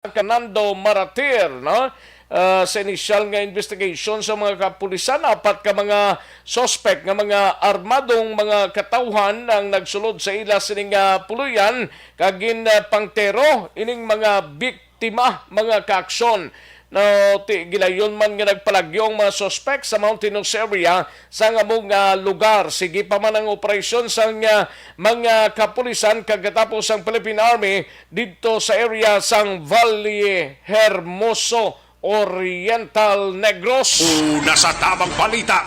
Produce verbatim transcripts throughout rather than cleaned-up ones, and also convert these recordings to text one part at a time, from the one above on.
Fernando Maratir, no? Ah, sa inisyal nga investigation sa mga kapulisan, apat ka mga suspect nga mga armadong mga katawhan ang nagsulod sa ila sining, ah, puloy-an kag gin, ah, pangtero ining mga biktima, mga kaaksyon. No, ti-, gilayon man nga nagpalagyo ang mga suspect sa mountainous area sang amo nga lugar. Sige pa man ang operasyon sang, ah, mga kapulisan kag katapos ang Philippine Army didto sa area sang Valle Hermoso, Oriental Negros. Una sa tamang balita,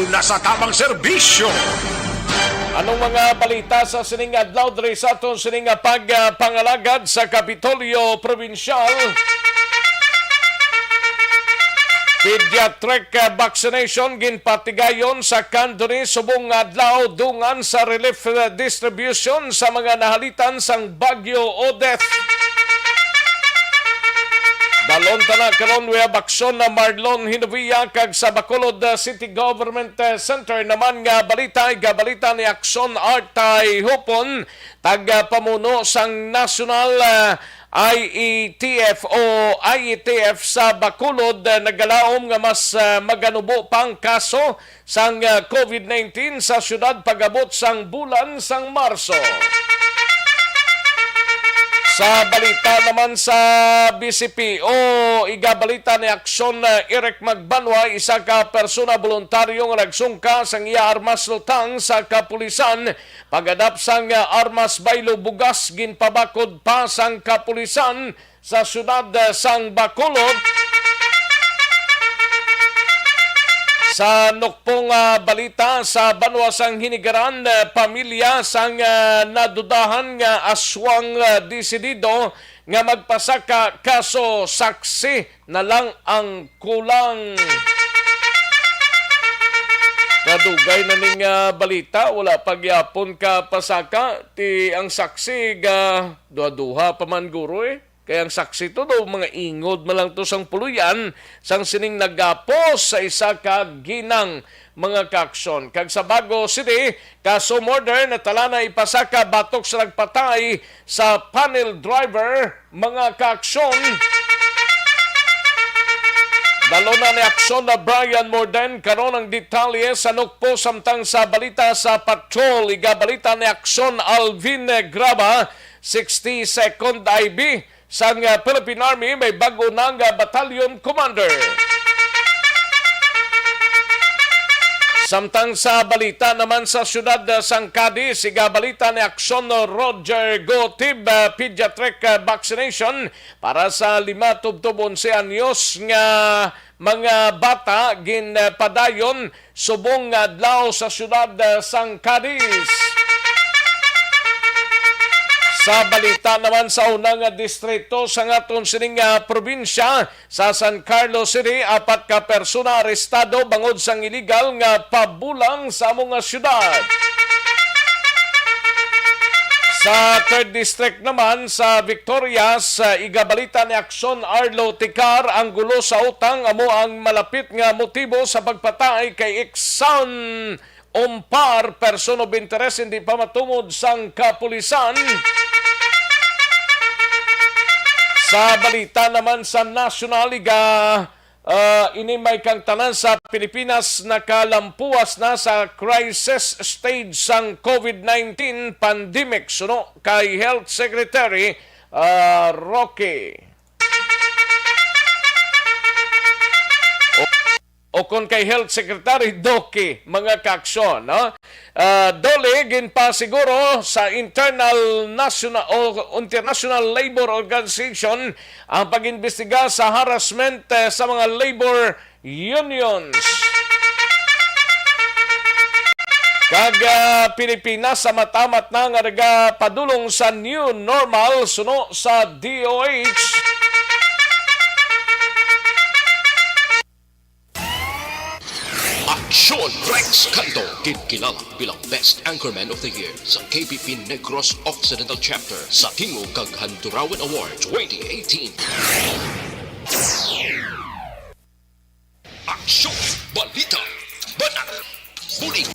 una sa tamang serbisyo. Anong mga balita sa sining adlaw diri sa aton sining, ah, pag, ah, pangalagad sa Kapitolyo Probinsyal? Pediatric, ah, vaccination ginpatigayon sa Cantonese subong nga adlaw dungan sa relief, ah, distribution sa mga nahalitan sang Bagyo Odette. Dalon ta na karon, we have aksyon na Marlon Hinovia kag sa Bacolod, ah, City Government, ah, Center naman nga balita, igabalita ni Aksyon Artay Hupon, tagapamuno sang National, ah, I E T F o I E T F sa Bacolod, ah, nagalaom nga mas, ah, maganubo pa ang kaso sang, ah, covid nineteen sa siyudad pag-abot sang bulan sang Marso. Sa balita naman sa B C P O, igabalita ni Aksyon, ah, Eric Magbanwa, isa ka persona voluntaryo nga nagsungka sang iya armas lutang sa kapulisan pag-adap sang, ah, armas baylo bugas ginpabakod pa sang kapulisan sa siyudad, ah, sang Bacolod. Sa nukpong, ah, balita, sa banwa sang Hinigaran, ah, pamilya sang, ah, nadudahan nga aswang, ah, desidido nga magpasaka, kaso saksi na lang ang kulang. Kadugay na ning, ah, balita, wala pa gyapon ka pasaka, ti ang saksi ga duha-duha pa man guro, eh. Kay ang saksi to daw, mga ingod man lang to sang puloy-an, sang sining nagapos sa isa ka ginang, mga kaaksyon. Kag sa Bago City, kaso murder, natala na ipasaka batok sa nagpatay sa panel driver, mga kaaksyon. Dalon na ni Aksyon na Brian Morden karon ang detalye sa nukpo samtang sa balita sa patrol. Igabalita ni Aksyon Alvin Graba, sixty-second I B, sang, ah, Philippine Army, may bag-o na nga battalion commander. Samtang sa balita naman sa siyudad, ah, sang Cadiz, igabalita ni Aksyon Roger Gotib, ah, pediatric, ah, vaccination para sa lima tubtob onse anyos nga mga bata ginpadayon subong nga adlaw sa siyudad, ah, sang Cadiz. Sa balita naman sa una nga distrito sa aton sining, ah, probinsya, sa San Carlos City, apat ka persona arestado bangod sang iligal nga pabulang sa amo nga siyudad. Sa third district naman, sa Victorias, ah, igabalita ni Aksyon Arlo Ticar, ang gulo sa utang amo ang malapit nga motibo sa pagpatay kay Iksan Umpar, person of interest, hindi pa matumod sang kapulisan. Sa balita naman sa nasyonal, iga, ah, ini may kang tanan sa Pilipinas nakalampuas na sa crisis stage sang covid nineteen pandemic, suno kay Health Secretary, ah, Roque. O kon kay Health Secretary Doki, mga kaaksyon, no? Ah, Dole, ginpasiguro sa internal national o international labor organization ang pag-imbestiga sa harassment, eh, sa mga labor unions. Kag, ah, Pilipinas sa matamat na nga nagapadulong sa new normal suno sa D O H. Aksyon Rex Canto, ginkilala bilang Best Anchorman of the Year sa K P P Negros Occidental Chapter sa Tingog kag Handurawan Award twenty eighteen. Aksyon, balita, banat, bulig.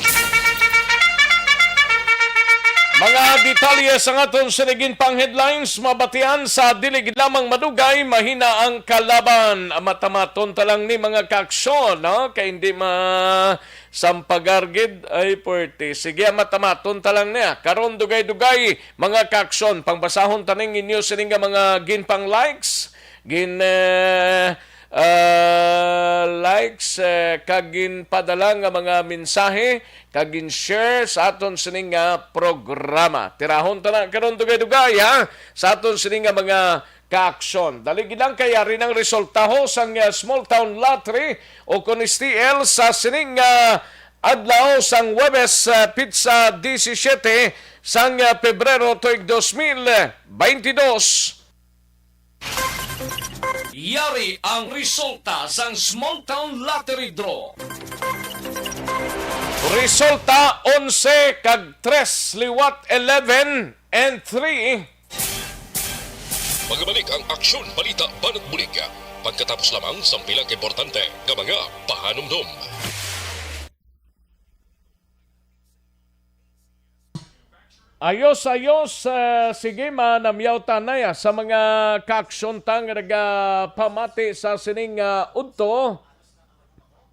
Mga Detalye sang aton sini ginpang headlines, mabatian sa dili gid lamang madugay, mahina ang kalaban. Matamaton ta lang ni, mga kaaksyon, no? Kay hindi ma-, sampagar gid ay puwerte. Sige, matamaton ta lang niya. Karon, dugay-dugay, mga kaaksyon, pangbasahon ta ning inyo sini nga mga ginpang likes, gin, eh, ah, likes, eh, kag ginpadala nga mga mensahe, kag gin-share sa aton sini nga programa. Tirahon ta na karon dugay-dugay, ha, sa aton sini nga mga kaaksyon. Dali gid lang kay ari nang resultaho sang, ah, Small Town Lottery o kon S T L sa sining, ah, adlaw sang Huwebes, ah, pitsa disisiete sang, ah, Pebrero tuig dos mil baynte dos. Yari ang resulta sang Small Town Lottery Draw. Resulta, onse kag tres, liwat eleven and three. Magabalik ang Aksyon Balita Banat Bulig pagkatapos lamang sang pila ka importante nga mga pahanumdom. Ayos, ayos. Ah, sige, manamyaw ta na ya sa mga kaaksyon ta nga nagapamati sa sining, ah, udto.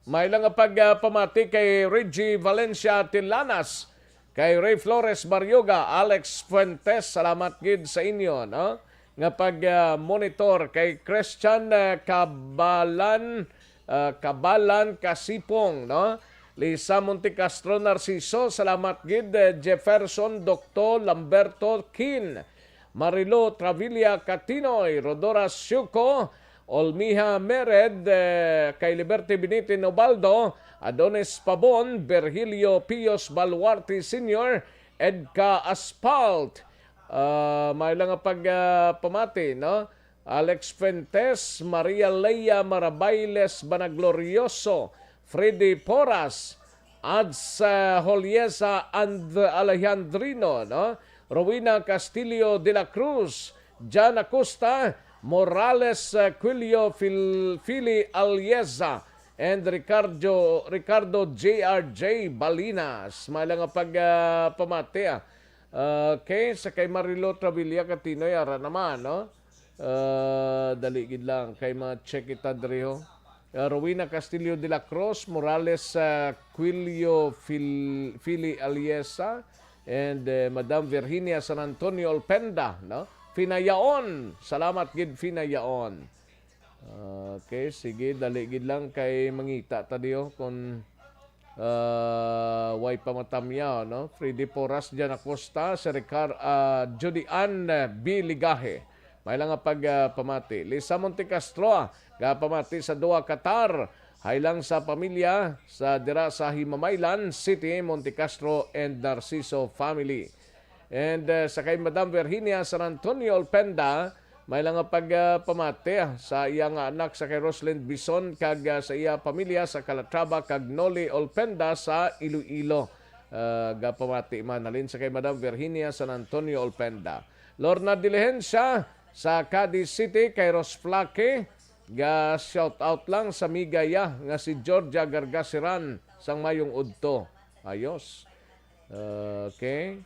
May lang nga pagpamati kay Reggie Valencia Tilanas, kay Ray Flores Barrioga, Alex Fuentes, salamat gid sa inyo, no? Nga pag, ah, monitor kay Christian, ah, Kabalan, ah, Kabalan Kasipong, no? Lisa Montecastro Narciso, salamat gid, eh, Jefferson Doctor Lamberto Kin, Marilo Travilla Catinoy, Rodora Siuco, Olmiha Mered, eh, kay Liberty Benitez Ubaldo, Adonis Pabon, Virgilio Pios Baluarte Senior, Edka Aspalt, ah, may lang nga pag, ah, pamati, no? Alex Fuentes, Maria Lea Marabailes Banaglorioso, Freddy Porras, Ads, ah, Holiesa and Alejandrino, no? Rowena Castillo de la Cruz, Jan Acosta, Morales, ah, Quilio Fil-, Fili Aliesa, and Ricardo, Ricardo J R J Balinas. May lang nga pag, ah, pamati, ah. Okay, sa kay Marilo Travilla Catinoy, ara naman, no? Ah, dali gid lang, kay ma-check kita diri, ho. Ah, Rowena Castillo de la Cruz, Morales, ah, Quilio Fil-, Fili Aliesa, and, eh, Madam Virginia San Antonio Olpenda, no? Finayaon. Salamat gid, Finayaon. Okay, sige, dali gid lang kay mangita ta diyo kung, ah, way pa matamyaw, no? Freddy Porras, Jan Acosta, si Ricar-, ah, Judy Ann, eh, B. Ligahe. May lang nga pag, ah, pamati. Lisa Montecastro, ah, gapamati sa Doha, Qatar. Hay lang sa pamilya sa dira sa Himamaylan City, Montecastro and Narciso family. And, uh, sa kay Madam Virginia San Antonio Olpenda, may lang nga pag, uh, pamati, ah, sa iya nga anak sa kay Rosalind Bison kag, uh, sa iya pamilya sa Calatrava kag Noli Olpenda sa Iloilo. Uh, gapamati man halin sa kay Madam Virginia San Antonio Olpenda. Lorna Diligencia sa Cadiz City, kay Ros Flaque, ga shout out lang sa miga ya nga si Georgia Gargasiran sang mayong udto. Ayos. Okay.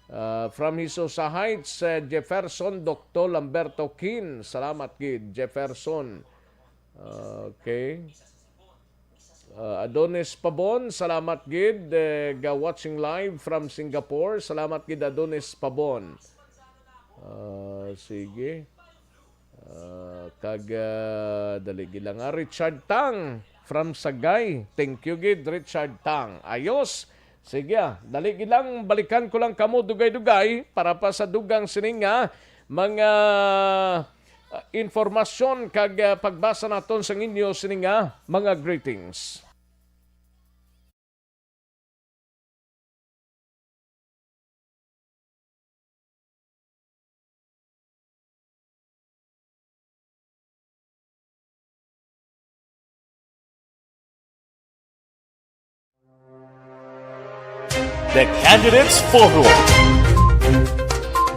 Ah, from Hisosa Heights, eh, Jefferson, Doktor Lamberto Kin. Salamat gid, Jefferson. Okay. Ah, Adonis Pabon, salamat gid, eh, ga watching live from Singapore. Salamat gid, Adonis Pabon. Ah, sige. Ah, kag, ah, dali gid lang, ah, Richard Tang from Sagay. Thank you gid, Richard Tang. Ayos. Sige, ah, dali gid lang, balikan ko lang kamo dugay-dugay para pa sa dugang sining nga mga, ah, informasyon kag, ah, pagbasa naton sang inyo sining nga mga greetings. The Candidates Forum.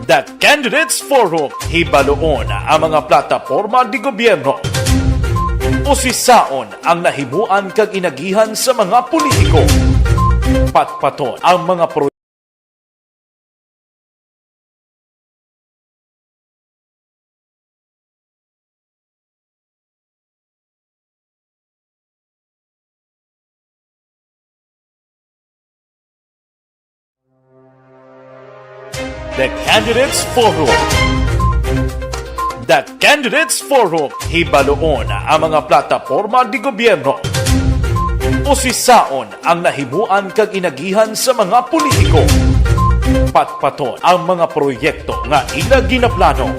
The Candidates Forum, hibaluon ang mga plataporma di gobyerno. Usisaon ang nahimuan kag inagihan sa mga politiko. Patpaton ang mga pro- The Candidates Forum. The Candidates Forum, hibaluon ang mga plataporma di gobyerno. Usisaon ang nahimuan kag inagihan sa mga politiko. Patpaton ang mga proyekto nga ila ginaplano.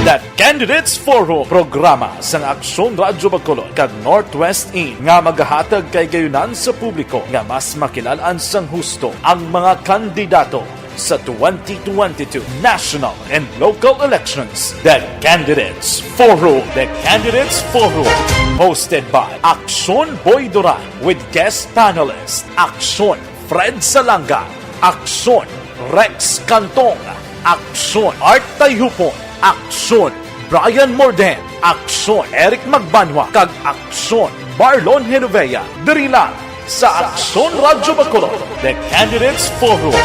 The Candidates Forum, programa sang Aksyon Radyo Bacolod kag Northwest In nga magahatag kay gayunan sa publiko nga mas makilalan sang husto ang mga kandidato sa twenty twenty-two national and local elections. The Candidates Forum. The Candidates Forum, hosted by Aksyon Boy Duran with guest panelist Aksyon Fred Salanga, Aksyon Rex Cantong, Aksyon Art Tayhupon, Aksyon Brian Morden, Aksyon Eric Magbanwa, kag Aksyon Marlon Genovea. Diri lang sa Aksyon Radyo Bacolod, The Candidates Forum.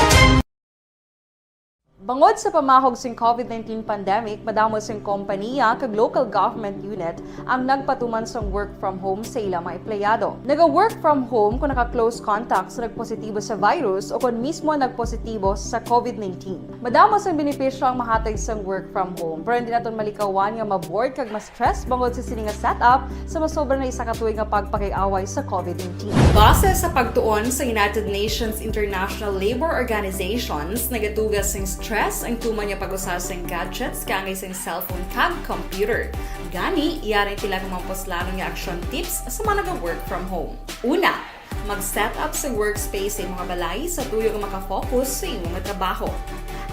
Bangod sa pamahog sing covid nineteen pandemic, madamo sing kompaniya kag local government unit ang nagpatuman sang work from home sa ila mga empleyado. Naga-work from home kung naka-close contact sa nagpositibo sa virus o kon mismo nagpositibo sa covid nineteen. Madamo sang benepisyo ang mahatag sang work from home, pero hindi naton malikawan nga ma-bored kag ma-stress bangod sa sini nga setup sa masobra na isa ka tuig nga pagpakig-away sa covid nineteen. Base sa pagtuon sa United Nations International Labour Organizations, nagatuga sing stress ang tuman nga pag-usa sing gadgets kaangay sing cellphone kag computer. Gani, yari ang pila ka mga puslanon nga action tips sa mga naga-work from home. Una, mag-set up sa workspace sa imong balay sa tuyo nga makafocus sa imong trabaho.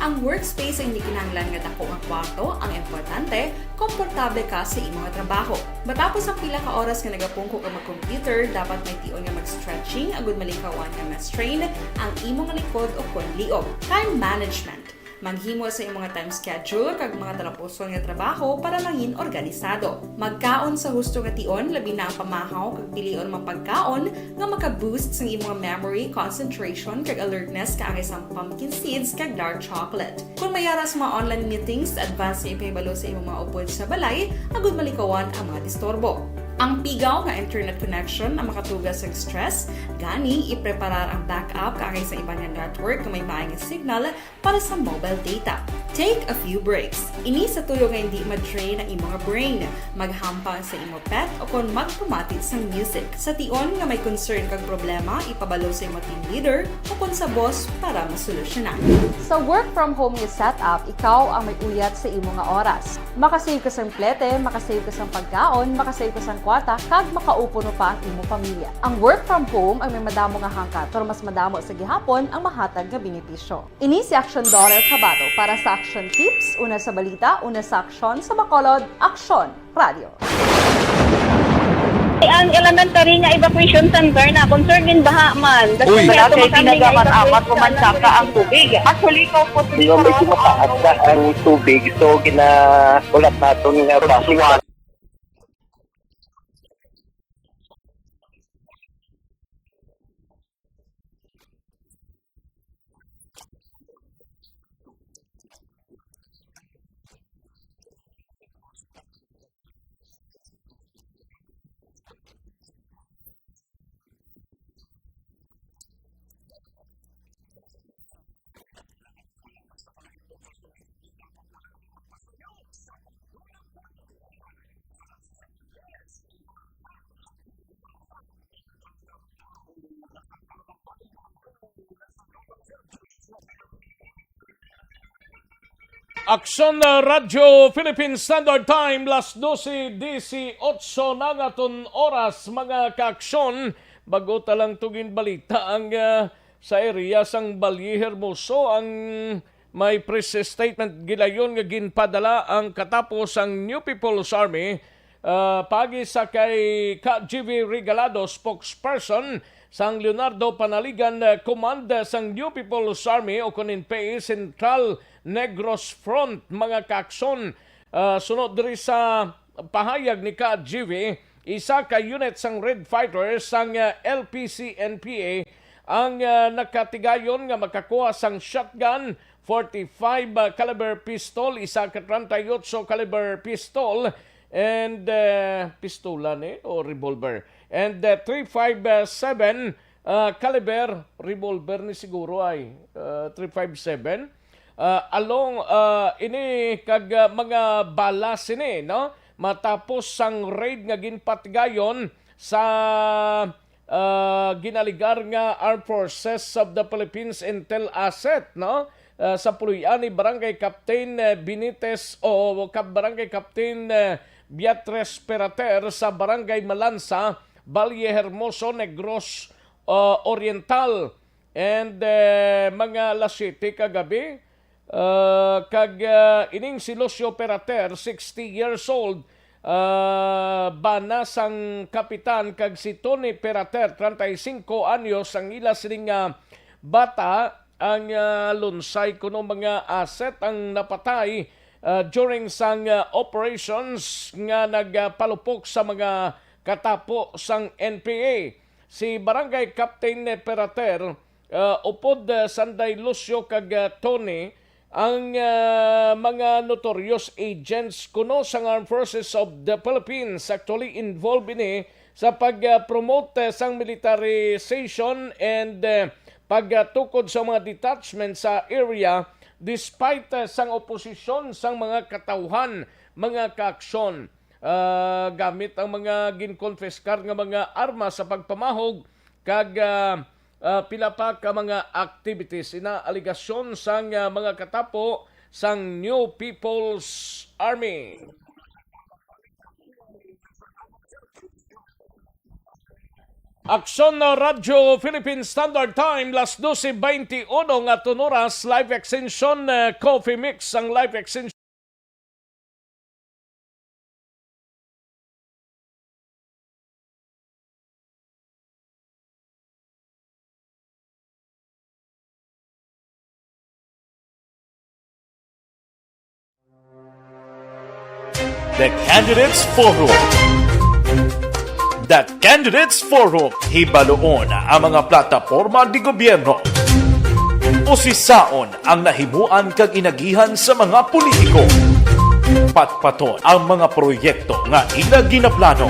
Ang workspace ay hindi kinahanglan nga dako nga kwarto, ang importante, komportable ka sa imong trabaho. Matapos ang pila ka oras nga nagapungko ka mag-computer, dapat may tion nga mag-stretching agud malikawan nga ma-strain ang imong likod o kon liog. Time management. Maghimo sa imong time schedule kag mga talapuson nga trabaho para mangin organisado. Magkaon sa husto nga tion, labi na ang pamahaw kag pilion mga pagkaon nga maka-boost sang imong memory, concentration, kag alertness kaangay sang pumpkin seeds kag dark chocolate. Kung may ara sa mga online meetings, advance nga ipahibalo sa imong mga upod sa balay agud malikawan ang mga disturbo. Ang pigaw nga internet connection ang makatuga sa stress, gani ipreparar ang backup kaangay sa iban nga network nga may maayong signal para sa mobile data. Take a few breaks. Ini sa tuyo nga hindi ma-drain ang imong brain. Maghampang sa imo pet o kon magpamati sang music. Sa tion nga may concern kag problema, ipabalo sa imo team leader o kon sa boss para masolusyonan. Sa work from home nga setup, ikaw ang may uyat sa imo nga oras. Makasave ka sang plete, makasave ka sang pagkaon, makasave ka sang kwarta, kag makaupo pa ang imo pamilya. Ang work from home ay may madamo nga hangkat, pero mas madamo sa gihapon ang mahatag nga benepisyo. Ini si Aksyon Dollar Cabato para sa Aksyon Tips, una sa balita, una sa aksyon, sa Bacolod, Aksyon Radio. Ang elementary nga evacuation center na concern din baha man. Uy. Wala kay ginagaman amat, kumansaka ang tubig. Actually, ikaw po, di ba, medyo mataas na ang tubig, so ginakulat naton nga basic. Aksyon, uh, Radyo Philippine Standard Time, las dose dieciocho na ang aton oras, mga kaaksyon. Bago ta lang tugin balita ang, uh, sa area sang Valle Hermoso, ang may press statement gilayon nga ginpadala ang katapos ang New People's Army, ah, paagi sa kay Ka G V Regalado, spokesperson sang Leonardo Panaligan, ah, Command sang New People's Army o kun N P A Central Negros Front, mga kaaksyon. Ah, sunod diri sa pahayag ni Ka G V, isa ka unit sang Red Fighters sang, ah, L P C N P A ang, ah, nakatigayon nga makakuha sang shotgun, forty-five, ah, caliber pistol, isa ka treinta y ocho caliber pistol, and, ah, pistola ni o revolver, and, ah, three five seven ah, caliber, revolver ni siguro ay, ah, three five seven. Ah, along, ah, ini kag, ah, mga bala sini, no? Matapos sang raid nga ginpatigayon sa, ah, ginaligar nga Armed Forces of the Philippines Intel asset, no? Ah, sa puloy-an ni Barangay Captain, eh, Benitez o Kap-, Barangay Captain, eh, Beatriz Perater sa Barangay Malansa, Valle Hermoso, Negros, ah, Oriental. And, eh, mga alas siyete kagabi, ah, kag, ah, ining si Lucio Perater, sixty years old, ah, bana sang kapitan, kag si Tony Perater, treinta y cinco anyos, ang ila sining, ah, bata, ang, ah, lunsay kuno mga asset ang napatay, ah, during sang, ah, operations nga nagpalupok sa mga katapo sang N P A. Si Barangay Captain Perater, ah, upod, ah, sanday Lucio kag, ah, Tony, ang, ah, mga notorious agents kuno sang Armed Forces of the Philippines. Actually, involved ini sa pag, ah, promote, ah, sang militarization and, ah, pagtukod sa mga detachment sa area despite, ah, sang oposisyon sang mga katawhan, mga kaaksyon, ah, gamit ang mga ginkonfiskar nga mga armas sa pagpamahog kag, ah, ah, pila pa ka mga activities. Ina aligasyon sang, ah, mga katapo sang New People's Army. Aksyon na Radyo Philippine Standard Time, las doce veintiuno nga tunuras, live extension, eh, coffee mix ang live extension. The Candidates Forum. The Candidates Forum, hibaluon ang mga plataporma de gobyerno. Usisaon ang nahimuan kag inagihan sa mga politiko. Patpaton ang mga proyekto nga ila ginaplano.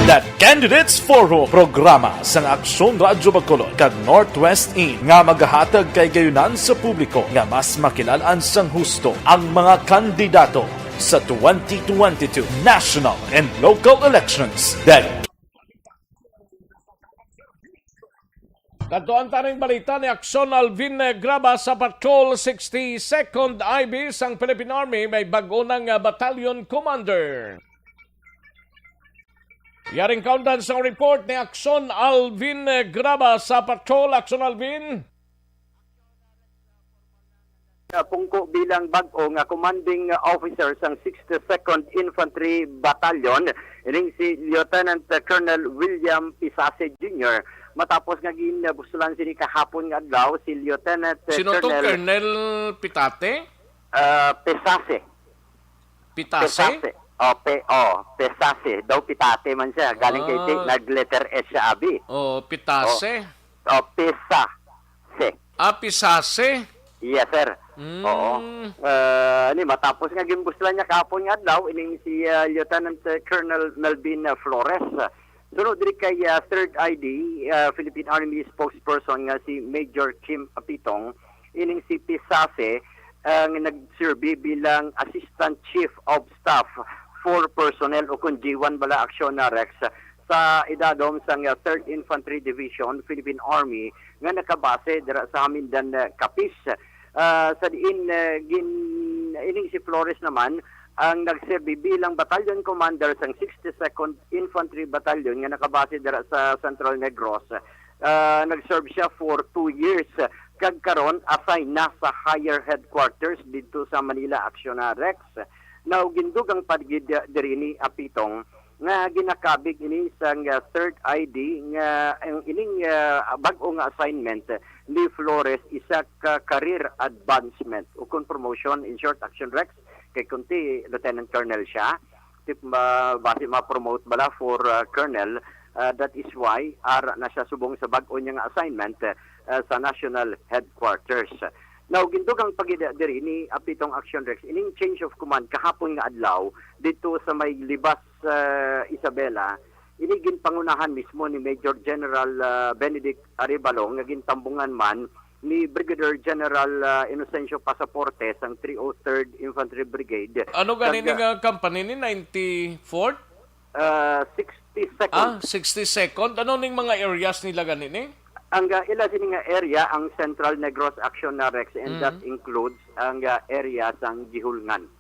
The Candidates Forum, programa sang Aksyon Radyo Bacolod kag Northwest In nga magahatag kay gayunan sa publiko nga mas makilal-an sang husto ang mga kandidato sa twenty twenty-two national and local elections. The Kadtuan taning balita ni Akson Alvin, eh, Graba sa Patrol sixty-second I B sang Philippine Army, may bag-o na nga battalion commander. Yaring kaundan sang report ni Akson Alvin, eh, Graba sa Patrol. Akson Alvin. Pungko bilang bag-o nga commanding officer sang sixty-second Infantry Battalion, ining si Lieutenant Colonel William Pisase Junior, matapos nga ginbusulan sini kahapon nga adlaw si Lieutenant Sino to, Colonel Colonel Pitate? Ah, Pisase. Pitase? Pisase. Oh, pe, oh, Pisase. Daw Pitate man siya. Galing kay Ah. Ti-, nag-letter S siya, abi. Oh, Pitase. Oh, Pisase. Ah, Pisase? Yes, sir. Mm. Oo. Ah, ni, matapos nga ginbuslan niya kahapon nga adlaw, ining si, ah, Lieutenant, ah, Colonel Melvin, ah, Flores. Sunod diri kay, ah, Third I D, ah, Philippine Army spokesperson nga si Major Kim Apitong, ining si Pisase, ah, nga nagserbi bilang Assistant Chief of Staff for Personnel o kon G one bala, Aksyon na Rex, sa idadom sang, ah, Third Infantry Division, Philippine Army, nga nakabase dira sa Hamindan, ah, Capiz. Ah, sa diin, ah, gin-, ining si Flores naman ang nagserbi bilang Battalion Commander sang sixty-second Infantry Battalion nga nakabase dira sa Central Negros. Ah, nag-serve siya for two years, kag karon assign na sa higher headquarters didto sa Manila, Aksyon na Rex. Now, gindugang pa gid diri ni Apitong nga ginakabig ini sang, ah, Third I D nga ang ining, ah, bag-o nga assignment ni Flores isa ka career advancement o kon promotion, in short, Action Rex, kay kunti Lieutenant Colonel siya, tip, ma-, basi ma-promote bala for, ah, Colonel, ah, that is why ara na siya subong sa bag-o niya nga assignment, ah, sa National Headquarters. Now, gindugang pa gid diri ni Apitong Action Rex ining change of command kahapon nga adlaw dito sa may Libas, ah, Isabela, Ini ginpangunahan mismo ni Major General, ah, Benedict Arevalo nga gintambungan man ni Brigadier General, ah, Inocencio Pasaporte sang three oh third Infantry Brigade. Ano gani ni nga company ni ninety-fourth? Ah, sixty-second. Ah, sixty-second. Ano ning mga areas nila gani ni? Ang, ah, ila sini nga area ang Central Negros Action Narrex, and that Mm. includes ang, ah, area sang Gihulngan.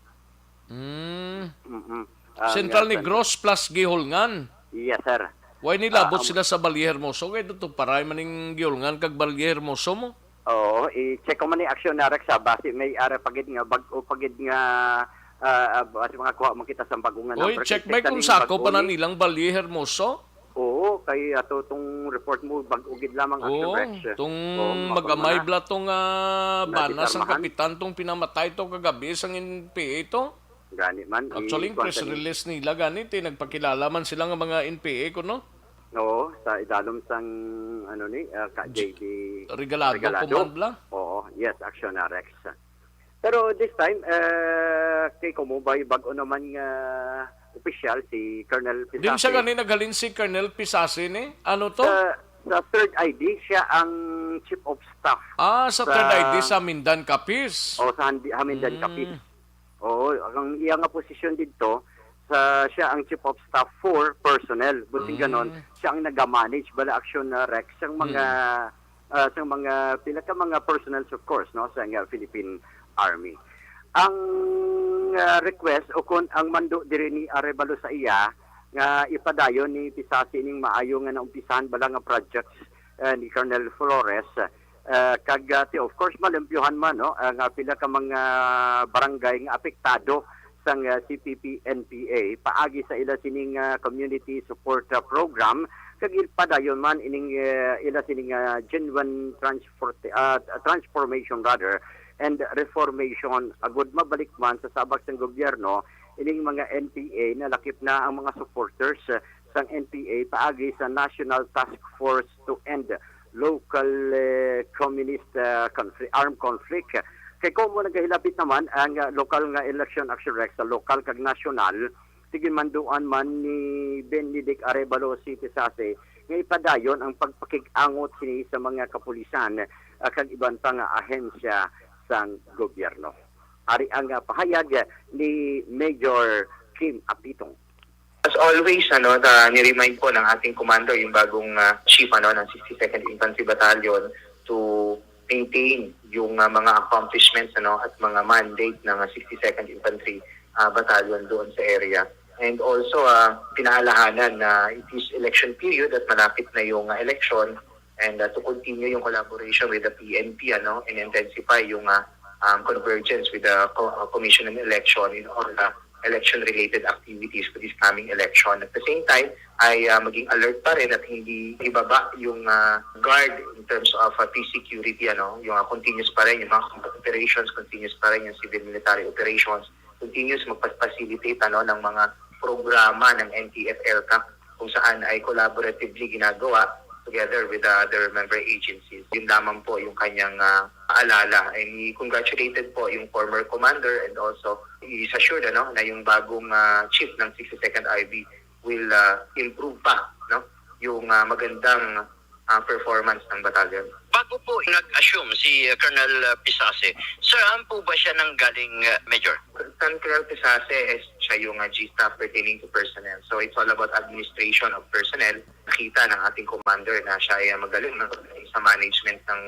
Mm. Mm-mm. Ang, Central ah, Negros plus Gihulngan. Yes, sir. Why nilabot Ah, sila sa Valle Hermoso? Kay dito paray man ning Gihulngan kag Valle Hermoso mo. Oo, i-check ko man ni Action Narrex, ha, basi may ara pa gid nga bag-o pa gid nga, ah, ah, basi mga kuha man kita sa bag-o nga Oy, number. Check Kay ba check na kung ning sako pa bag-o na ni nilang Valle Hermoso? Oo, kay ato tong report mo, bag-o gid lamang, Action Oo, Rex. Tong Oo, mag-amay makulma na. Bla tong, ah, bana sang Nadisarmahan. Kapitan tong pinamatay to kagabi sang N P A to. Gani man, Actually, i-, kuwan press sa ni- release nila gani, ti, nagpakilala man sila nga mga N P A ko, no? Oo, sa idalom sang, ano ni, ah, ka J D Regalado, Regalado. Command bla? Oo, yes, Action Narrex. Pero this time, eh, kay kumubay, bag-o naman nga opisyal, si Colonel Din siya Pisasi. Gani naghalin si Colonel Pisasi ni? Ano to? Sa, sa third I D, siya ang chief of staff Ah, sa sa third I D sa Mindan Capiz. O, sa Handi-, Hamindan Mm. Capiz. Oo, ang iya nga posisyon didto, sa, siya ang chief of staff for personnel. Buting Mm. ganon, siya ang nagamanage bala, Action, uh, Rex, sang mga, Mm. uh, sang mga pila ka mga personnel, of course, no, sa nga Philippine Army. Ang, uh, request o kon ang mando diri ni Arevalo sa iya nga ipadayon ni Pisasi ning maayo nga naumpisahan bala nga projects, uh, ni Colonel Flores, uh, kag, uh, ti-, of course, malimpyuhan man, no, ang, uh, pila ka mga barangay nga apektado sang, uh, C P P N P A paagi sa ila sining, uh, community support, uh, program, kag ipadayon man ining, uh, ila sining, uh, genuine transport, uh, transformation rather, and reformation, agud mabalik man sa sabak sang gobyerno ining mga N P A, nalakip na ang mga supporters, uh, sang N P A paagi sa National Task Force to End Local, eh, Communist, ah, confli-, Armed Conflict. Kay kung mo nagahilabit naman ang, ah, lokal nga election, Action Rex, sa lokal kag nasyonal, sige, manduan man ni Benedict Arevalo si Pisasi nga ipadayon ang pagpakig-angot sini sa mga kapulisan, ah, kag iban pa nga ahensya sang gobyerno. Ari ang, ah, pahayag ni Major Kim Apitong. As always, ano, na ni-remind po ng ating commander, yung bagong, ah, chief, ano, ng sixty-second Infantry Battalion, to maintain yung, ah, mga accomplishments, ano, at mga mandate ng, ah, sixty-second Infantry, ah, Battalion doon sa area. And also, ah, pinaalahanan na it is election period at malapit na yung, ah, election, and, ah, to continue yung collaboration with the P N P, ano, and intensify yung, ah, um, convergence with the co-, ah, Commission on Election in all, ah, election-related activities for this coming election. At the same time, ay, ah, maging alert pa rin at hindi ibaba yung, ah, guard in terms of, ah, peace security, ano, yung, ah, continuous pa rin yung mga combat operations, continuous pa rin yung civil military operations, continuous magpa-facilitate, ano, ng mga programa ng N T F-ELCAC kung saan ay collaboratively ginagawa together with the other member agencies. Yun lamang po yung kanyang, ah, paalala. And he congratulated po yung former commander and also he is assured, ano, na yung bagong, ah, chief ng sixty-second I B will, ah, improve pa, no, yung, ah, magandang, ah, performance ng battalion. Bago po nag-assume si, ah, Colonel, ah, Pisase, saan po ba siya nanggaling, ah, Major? Colonel Pisase is siya yung, ah, G staff pertaining to personnel. So it's all about administration of personnel. Nakita ng ating commander na siya ay, ah, magaling, no, sa management ng,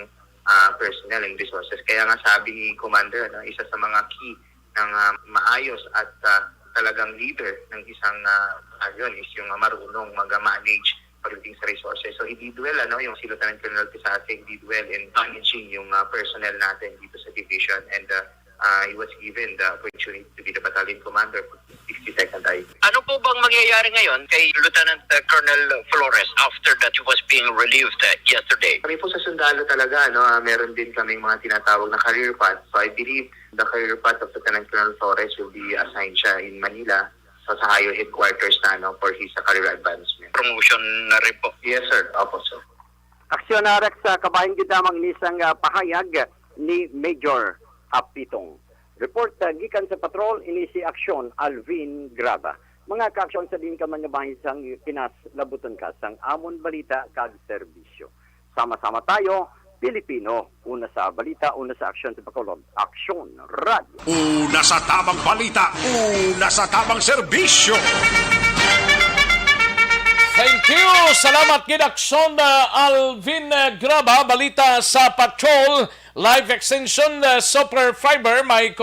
ah, personnel and resources. Kaya nga sabi ni Commander, ano, isa sa mga key ng, ah, maayos at, ah, talagang leader ng isang, ah, battalion is yung, ah, marunong mag-manage pagdating sa resources. So he did well, ano, yung si Lieutenant Colonel Pisase, he did well in managing yung, ah, personnel natin dito sa division, and, ah, ah, he was given the opportunity to be the battalion commander for sixty-second I B. Ano po bang mangyayari ngayon kay Lieutenant, uh, Colonel Flores after that he was being relieved, uh, yesterday? Kami po sa sundalo talaga, ano, ah, meron din kaming mga tinatawag na career path. So I believe the career path of Lieutenant Colonel Flores will be assigned siya in Manila, so sa higher headquarters na, ano, for his, uh, career advancement. Promotion na rin po. Yes, sir. Opo, sir. Aksyon, ah, Rex, ah, kabahin gid lamang ini sang, ah, pahayag ni Major Apitong. Report, ah, gikan sa patrol, ini si Aksyon Alvin Graba. Mga kaaksyon, sa diin ka man nga bahin sang Pinas, labuton ka sang amon balita kag serbisyo. Sama-sama tayo, Pilipino. Una sa balita, una sa aksyon sa Bacolod. Aksyon Radio. Una sa tamang balita, una sa tamang serbisyo. Thank you. Salamat gid, Aksyon, uh, Alvin, uh, Graba. Balita sa Patrol, Life Extension, uh, Super Fiber, may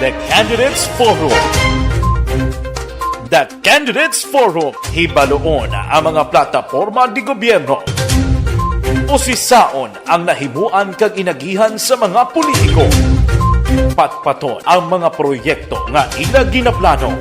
The Candidates Forum. The Candidates Forum. Hibaluon ang mga plataporma di gobyerno. Usisaon ang nahimuan kag inagihan sa mga politiko. Patpaton ang mga proyekto nga ila ginaplano.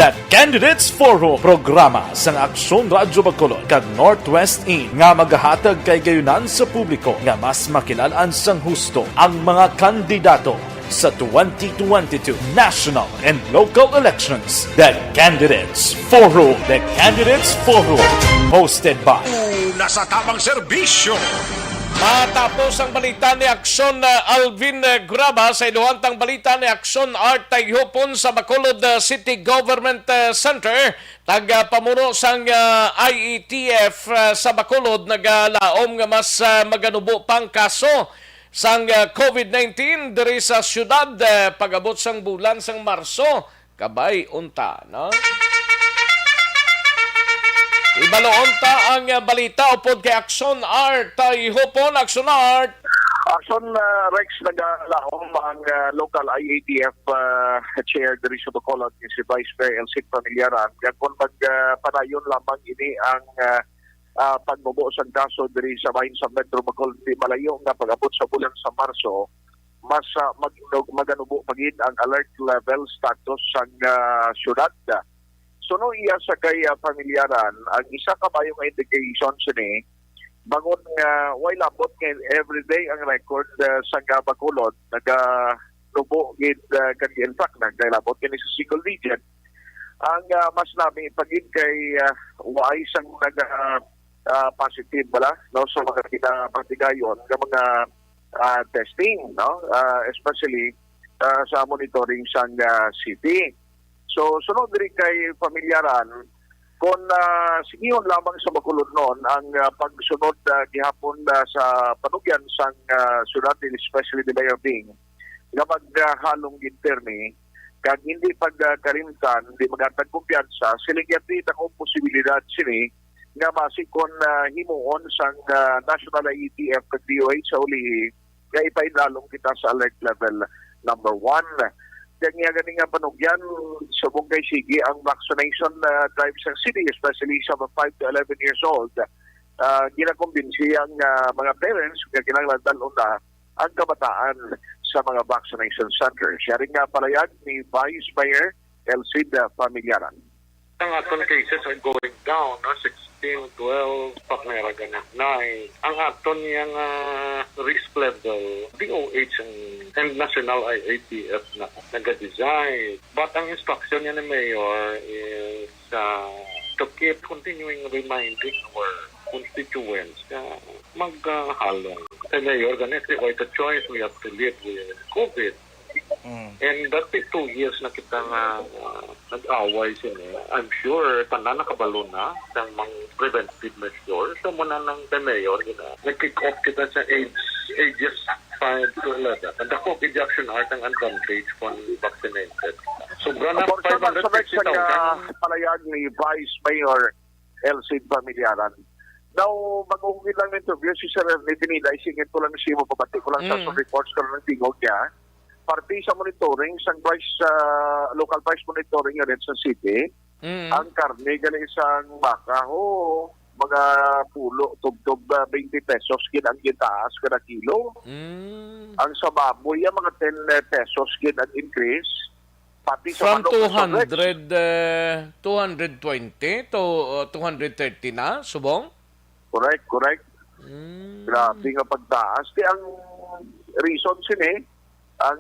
The Candidates Forum, programa sang Aksyon Radyo Bacolod kag Northwest In nga magahatag kay gayunan sa publiko nga mas makilalan sang husto ang mga kandidato sa twenty twenty-two national and local elections. The Candidates Forum. The Candidates Forum. Hosted by Una sa tamang serbisyo. Matapos ang balita ni Aksyon, uh, Alvin, uh, Graba, sa iluhantang balita ni Aksyon Art Tayhupon sa Bacolod, uh, City Government, uh, Center, tagapamuno sang, uh, I E T F, uh, sa Bacolod, nagalaom nga mas, uh, maganubo pang kaso sang, uh, covid nineteen diri sa siyudad, uh, pag-abot sang bulan sang Marso. Kabay unta, no? Ibalo unta ang, uh, balita upod kay Aksyon Art. Tayhupon, Aksyon Art. Aksyon, uh, Rex, nagalaom ang, uh, local I A T F, uh, chair diri sa Bacolod, nga si Vice Mayor Elcid Familiaran, nga kung mag, uh, padayon lamang ini ang, uh, uh, pagmubo sang kaso diri sa bahin sa Metro Bacolod, di malayo nga pag-abot sa bulan sa Marso, mas, ah, mag-, maganubo pa gid ang alert level status sang, ah, syudad. Suno iya sa kay, ah, Familiaran, ang isa ka maayo nga indication sini, bangod nga way labot nga everyday ang record, ah, sa nga Bacolod, naganubo gid, ah, kag in fact, nagkay labot kini sa single digit. Ang, ah, mas nami pa gid kay, ah, way sang naga, ah, positive bala, no, sa mga kinapatigayon nga mga, ah, testing, no, ah, especially, ah, sa monitoring sang, ah, city. So, sunod diri kay Familiaran, kung, ah, singihon lamang sa Bacolod noon ang, ah, pagsunod, ah, gihapon, ah, sa panugyan sang, ah, syudad, especially the Mayor Bing, nga maghalong gid pirmi kag hindi pagkalimtan, di maghatag kumpiyansa, siling niya, di ta ko posibilidad sini nga basi kon, ah, himuon sang, ah, National I A T F kag D O H sa ulihi nga ipainalom kita sa alert level number one. Kag niya gani nga panugyan, subong kay sige ang vaccination, ah, drive sa city, especially sa mga five to eleven years old. Ah, ginakumbinsi ang, ah, mga parents nga kinahanglan dal-on na ang kabataan sa mga vaccination centers. Yari nga palayag ni Vice Mayor Elcid Familiaran. Ang aton cases are going down, no? Sixteen, twelve, pa nga ra gani nine. Ang aton yang, ah, risk level, D O H and, and National I A T F na nag-decide. But ang instruction niya ni Mayor is, ah, to keep continuing reminding our constituents na maghalong. Kay Mayor, gani, it's a choice, we have to live with COVID. Mm. And that is two years na kita nga, ah, nag-away sini. I'm sure tanan nakabalo na sang mga preventive measures. So, muna nang kay Mayor, you know, nag-kick off kita sa age, ages five to eleven. Ang dako gid, Action Art, ang advantage kung vaccinated. Sobra na. Of course, five hundred fifty thousand. Sa, sa, sa palayag ni Vice Mayor Elcid Familiaran. Now, mag-ungkit lang ng interview si Sir Ernie Pineda, isingit ko lang sa imo, pabati ko lang sa, mm, reports ko lang ng tingog niya. Parte sa monitoring, sang price, ah, local price monitoring unit sa city, mm, ang karne gali sang baka, ho, mga pulo, tubtob, ah, twenty pesos gid ang gitaas kada kilo. Mm. Ang sa baboy, ah, mga ten pesos gid ang increase. Pati sa manok, Mister Rex. From two hundred, eh, two hundred twenty to, uh, two hundred thirty na, subong? Correct, correct. Mm. Grabe nga pagtaas. Di ang reason sini, ang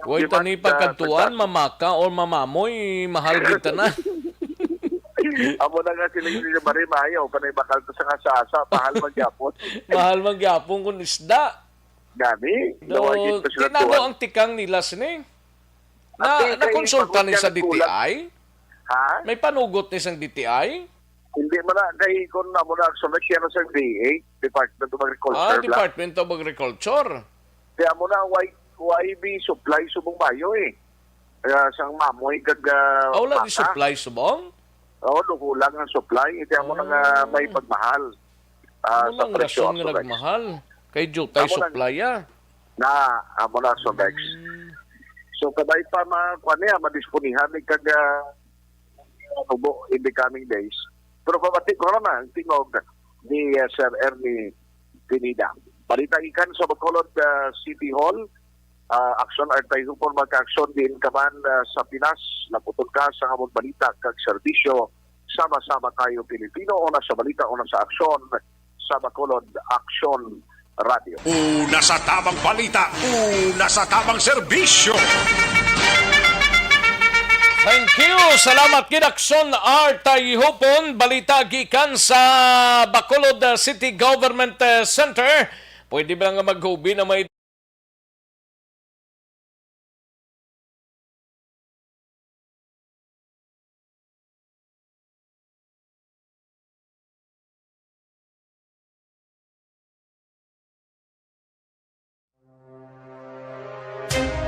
Way Di man, tani ah, pagkadtuan, pagka- mamaka or mamamoy, mahal gid tanan. Amo na nga sila yung Marie, maayo pa na bakal to sa kasasa, mahal man gyapon. Mahal man gyapon kung isda. Gani, Do, nawagin pa sila tinano tuwan. Ang tikang nila sini? Na, Ate, kay nakonsulta ni pagod sa ka nagkulang. D T I? Ha? May panugot ni sang D T I? Hindi man na, kay kung amo na, so next year sa D A, Department of Agriculture Ah, lang. Department of Agriculture. Kaya mo na, why, why be supply subong bayo eh? Kaya sang mamoy kag, ah, Ah, wala di mata. Supply subong? Oo, lukulang ang supply. Kaya mo na nga Ah. May pagmahal, ah, Ano sa lang presyo rason nga sa price. Nagmahal? Kay jutay Amo lang. Supply, ah. Na, amo na, so next. Hmm. So, kabay pa, ma-, kuwan niya, madisponihan ni kag, ah, tubo in the coming days. Pero pabati ko na ang tingog ni, uh, Sir Ernie Pineda. Balita gikan sa Bacolod, uh, City Hall, uh, Aksyon Artay Hupon, magka-aksyon diin ka man, uh, sa Pinas. Laputon ka sa among balita kag serbisyo. Sama-sama tayo, Pilipino. Una sa balita, una sa aksyon. Sa Bacolod, Aksyon Radio. Una sa tamang balita, una sa tamang serbisyo. Thank you. Salamat gid, Aksyon Artay Hupon. Balita gikan sa Bacolod, uh, City Government, uh, Center. Pwede ba nga maghubi na may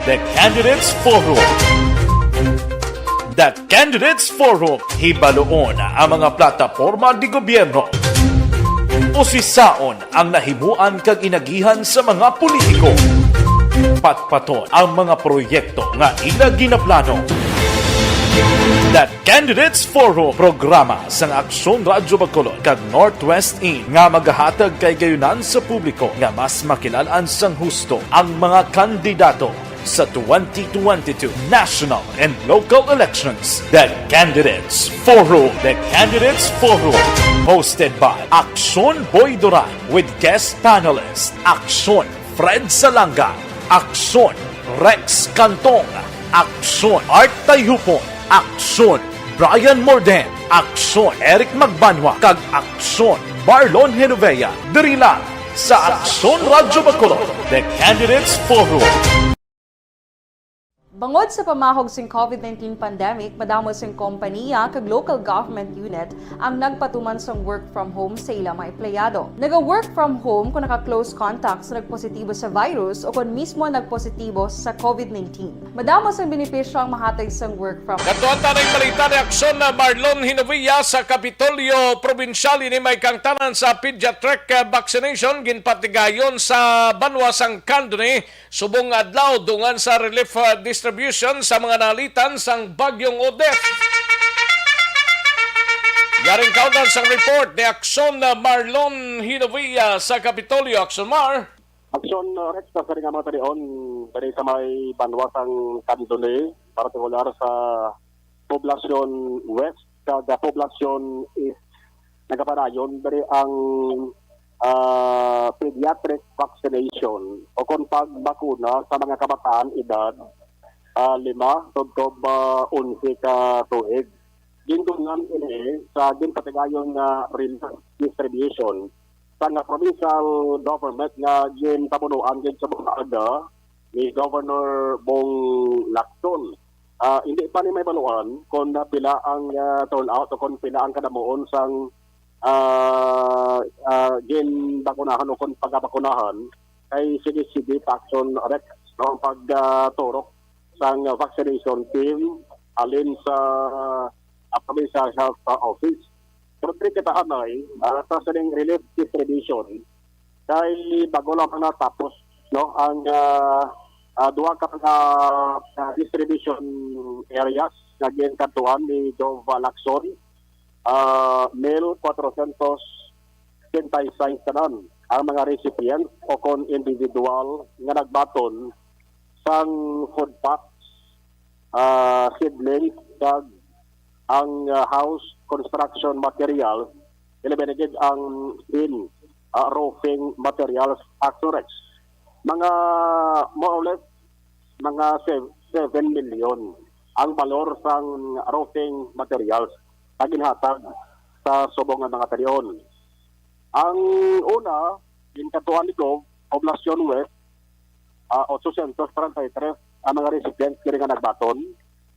The Candidates Forum. The Candidates Forum, hibaluon ang mga plataporma di gobyerno. Usisaon ang nahimuan kag inagihan sa mga politiko. Patpaton ang mga proyekto nga ila ginaplano. The Candidates Forum, programa sang Aksyon Radyo Bacolod kag Northwest In nga magahatag kay gayunan sa publiko nga mas makilal-an sang husto ang mga kandidato sa twenty twenty-two national and local elections. The Candidates Forum. The Candidates Forum, hosted by Aksyon Boy Duran with guest panelist Aksyon Fred Salanga, Aksyon Rex Cantong, Aksyon Art Tayhupon, Aksyon Brian Morden, Aksyon Eric Magbanwa, kag Aksyon Marlon Genovea. Diri lang sa Aksyon Radyo Bacolod, The Candidates Forum. Bangod sa pamahog sing COVID nineteen pandemic, madamo sing kompaniya kag local government unit ang nagpatuman sang work from home sa ila mga empleyado. Naga-work from home kon naka-close contact sa nagpositibo sa virus o kon mismo nagpositibo sa COVID nineteen. Madamo sang benepisyo ang mahatag sang work from Kadtuan ta ning balita ni Aksyon na Marlon Hinovia sa Kapitolyo Probinsyal. Ini may kaangtanan sa pediatric, eh, vaccination ginpatigayon sa banwa sang Candoni subong adlaw dungan sa relief, uh, distribution sa mga nalitan sang Bagyong Odette. Yaring kaundan sang report ni Aksyon, uh, Marlon Hinovia sa Kapitolyo. Aksyon Mar. Aksyon, uh, Rex, sa sining mga talion, diri sa may banwa sang Candoni, partikular sa Poblacion West kag Poblacion East, nagapadayon diri ang, ah, pediatric vaccination o kon pagbakuna sa mga kabataan edad, ah, lima tubtob, ah, onse ka tuig. Gindungan ini sa ginpatigayon nga relief distribution sa nga provincial government nga ginpamunuan gid sa mga aga ni Governor Bong Lacson. Ah, hindi pa ni mahibaluan kung pila ang, ah, turnout o kung pila ang kadamuon sang, ah, ah, ginbakunahan o kung pagabakunahan kay sige-sige pa, Aksyon Rex, no, ang pag, ah, turok sang vaccination team halin sa, ah, provincial health, ah, office. Pero diri kita anay, ah, sa sining relief distribution, kay bago lamang natapos, no, ang, ah, ah, duha ka mga, ah, distribution areas nga ginkadtuan ni Gov Lacson, ah, mil kwatrocientos sesenta y seis tanan ang mga recipients o kon individual nga nagbaton sang food packs, ah, seedlings, kag ang, ah, house construction material, ilabi na gid ang steel, ah, roofing materials, Aksyon Rex. Mga more or less mga sev-, seven million ang balor sang roofing materials nga ginhatag sa subong nga mga talion. Ang una, ginkadtuan ni Gov, Poblacion West, ah, otso siyento treinta y tres ang mga recipients diri nga nagbaton.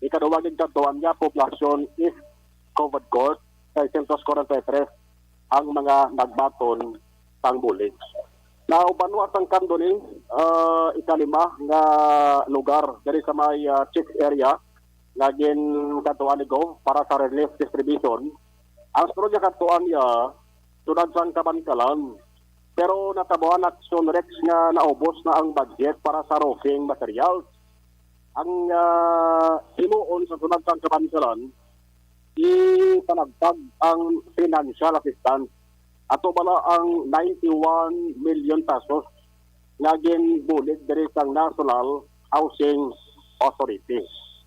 Ikaduha, ginkadtuan niya, Poblacion East Covered Court, seiscientos cuarenta y tres ang mga nagbaton sang bulig. Now, banwa sang Candoni, ah, ikalima nga lugar diri sa may, ah, Chicks area nga ginkadtuan ni Gov para sa relief distribution. Ang sunod nga kadtuan niya, siyudad sang Kabankalan. Pero natabuan, Action Rex, nga naubos na ang budget para sa roofing materials. Ang, ah, himuon sa siyudad sang Kabankalan, ipanagtag ang financial assistance. Ato bala ang ninety-one million pesos nga ginbulig diri sang National Housing Authority.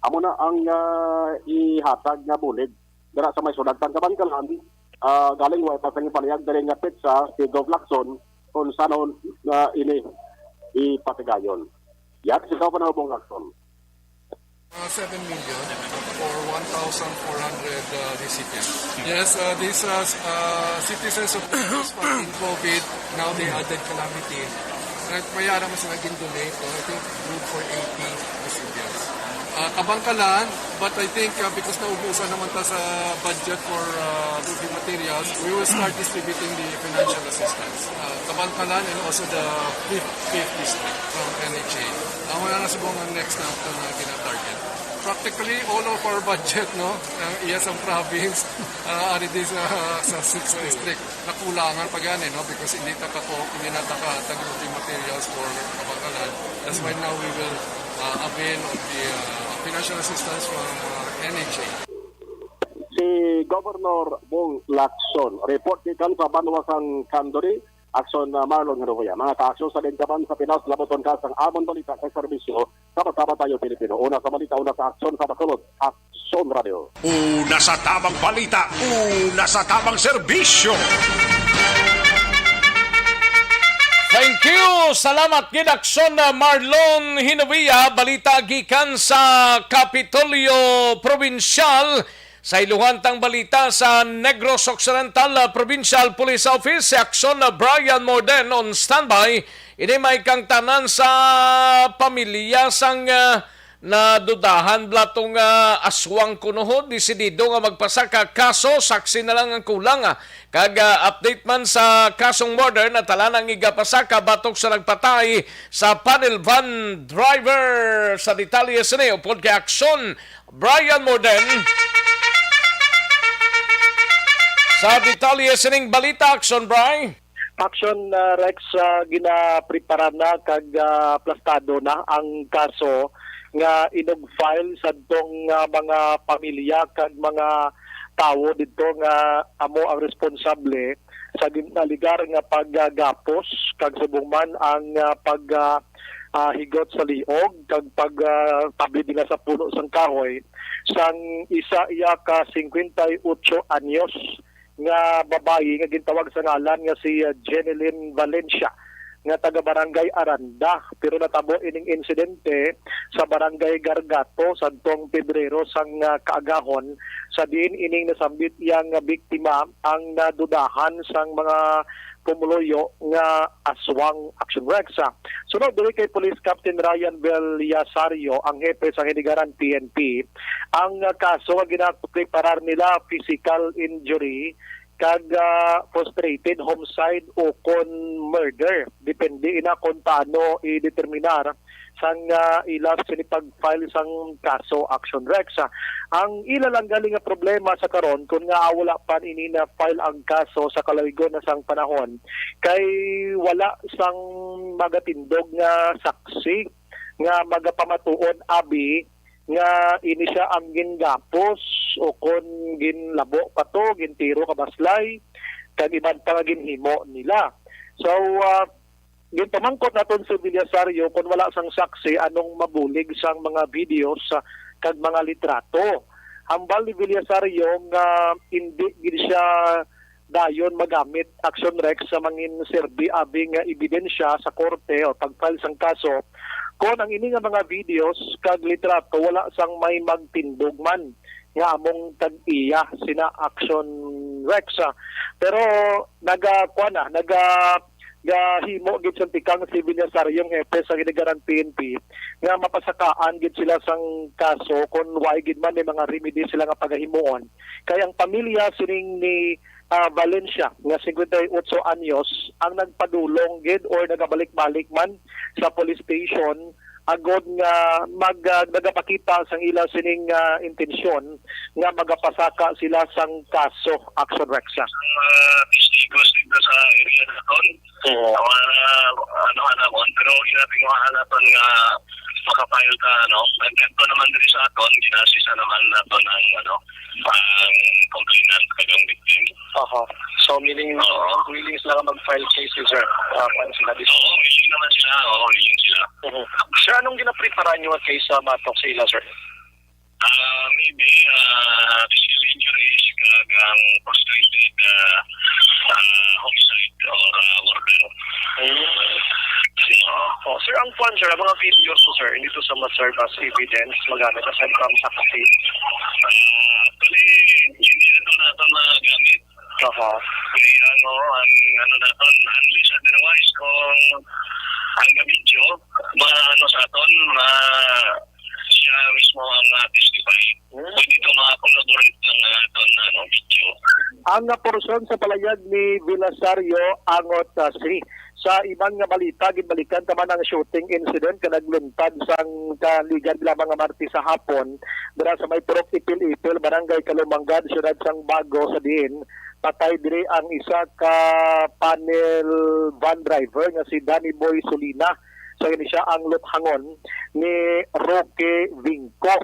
Amo na ang, ah, ihatag nga bulig dira sa may siyudad sang Kabankalan. Ah, galing way pa sang ipalihag diri nga petsa si Gov Lacson kung san-o, ah, ini ipatigayon. Yan, ikaw pa na, Gov Lacson. Uh, seven million for one thousand four hundred, uh, recipients. Yes, uh, these, uh, s-, uh, citizens of Negros fighting COVID, now they added calamity. At may ara man sila gin-donate, no? I think good for eighty recipients. Uh, Kabankalan, but I think, uh, because naubusan naman ta sa budget for, uh, roofing materials, we will start distributing the financial assistance. Uh, Kabankalan and also the fifth, fifth district from N H A. Amo na lang subong ang next na, na gina-target. Practically all of our budget, no? Ang iya sang province, ah, ari di sa, sa sixth district. Nakulangan pa gani, no? Because hindi ta ka ko, hindi na ta ka tag-, materials for Kabankalan. That's why now we will, ah, avail of the, ah, financial assistance from, ah, N H A. Si Governor Bong Lacson, report gikan sa banwa sang Candoni, Action, ah, Marlon Genovia. Mga ka-aksyon, sa Lingawan sa Pinas, labuton ka sang amon balita kay serbisyo. Sama-sama tayo, Pilipino. Una sa balita, una sa aksyon, sa masulod, Aksyon Radio. Una sa tabang balita, una sa tabang serbisyo. Thank you. Salamat gid, Aksyon, ah, Marlon Hinovia. Balita gikan sa Kapitolyo Probinsyal. Sa iluhan tang balita, sa Negros Occidental, ah, Provincial Police Office, si Aksyon, ah, Brian Morden on standby. Ini may kangtanan sa pamilya sang, ah, nadudahan bala tong, ah, aswang kunuhod, desidido nga magpasaka kaso, saksi na lang ang kulang, ah. Kag, ah, update man sa kasong murder, natala na ang igapasaka batok sa nagpatay sa panel van driver. Sa detalye sini, upod kay Aksyon, Brian Morden. Sa detalye sining balita, Action, Bri. Action, uh, Rex, uh, ginaprepara na kag, uh, aplastado na ang kaso nga inug-file sadtong, uh, mga pamilya kag mga tawo didto nga amo ang responsable sa ginalegar nga paggapos kag subong man ang, uh, pag, uh, uh, higot sa liog kag pag, uh, tabli dinha sa puno sang kahoy sang isa iya ka singkwenta y otso anyos nga babayi nga gintawag sa ngalan nga si, uh, Jenilyn Valencia nga taga Barangay Aranda, pero natabo ining insidente sa Barangay Gargato sadtong Pebrero sang, uh, kaagahon, sa diin ining nasambit iya nga biktima ang nadudahan sang mga pumuluyo nga aswang. Action Rex. Sunod diri kay Police Captain Ryan Bellisario, ang hepe sa Hinigaran P N P, ang, ah, kaso nga ginapreparar nila, physical injury kag, ah, frustrated homicide ukon murder. Depende ina kung paano i-determinar sang, ah, ila sini pag-file sang kaso. Action Rex. Ang ila lang gali nga problema sa karon, kun nga wala pa ini na-file ang kaso sa kalaygon na sang panahon, kay wala sang magatindog nga saksi nga magapamatuod abi nga ini siya ang gingapos o kon ginlabo pa to, gintiro kabaslay, kag iban pa nga ginhimo nila. So, ah, ginpamangkot naton si Villasario kon wala sang saksi anong mabulig sang mga videos, ah, kag mga litrato. Hambal ni Villasario nga indi gid siya dayon magamit, Action Rex, sa mangin serbi abi nga ebidensya sa korte o pag-file sang kaso Kon ang ini nga mga videos kag litrato wala sang may magtindog man nga among tag-iya sina Action Rex, ah. Pero naga-, kuwan na, naga-, gahimo gid sang tikang si Villasario, hepe sa Ginikanan P N P, nga mapasakaan gid sila sang kaso kon wala gid man may mga remedy sila nga pagahimuon. Kay ang pamilya sining ni, ah, Valencia nga singkwenta y otso anyos ang nagpadulong gid or nagabalik-balik man sa police station agod nga mag-, ah, nagapakita sang ila sining, ah, intensyon nga magapasaka sila sang kaso, Action Rex. Ang mga testigos dito sa area naton, oo, ang mga, ano, ano, pero ginatinguhaan naton nga makapile ta, ano, nagkadto naman diri sa aton, ginasisa naman naton ang, ano, ang complainant kag ang victim. Aha. So, meaning, oo, willing sila nga mag-file case, sir? Ah, kung sila dis- Oo, willing naman sila. Oo, willing sila. Mhm. Sir, anong ginaprepara nyo nga case sa matok sa ila, sir? Ah, maybe, ah, physical injuries kag ang frustrated, ah, ah, homicide or, ah, murder. Hmm. Oo. Oh, sir, ang kwan, sir, ang mga videos ko, sir, hindi to sa ma-serve as evidence, magamit aside from sa case. Ah, actually, hindi na to nato magamit. Aha. Kay ano, ang ano naton, unless otherwise, kung ang kabidyo, maano sa aton, ma-, siya mismo ang, ah, testify. Hmm. Pwede to maka-collaborate ng, ah, aton, ano, video. Ang, ah, porsyon sa palayag ni Villasario Angot, ah, Sri. Sa iban nga balita, ginbalikan ta man ang shooting incident nga nagluntad sang kaligad lamang nga Martes sa hapon dira sa may Purok Ipil-Ipil, Barangay Calumanggan, Siyudad sang Bago, sa diin patay diri ang isa ka panel van driver nga si Danny Boy Solina, sa ini siya ang luthangon ni Roque Vinco.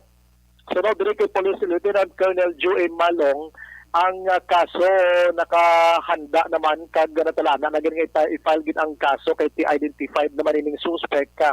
Sunod diri kay Police Lieutenant Colonel Joey Malong, ang, ah, kaso nakahanda naman kag natalana na gid nga ita-, i-file gid ang kaso kay ti-identified naman ining suspect, ah,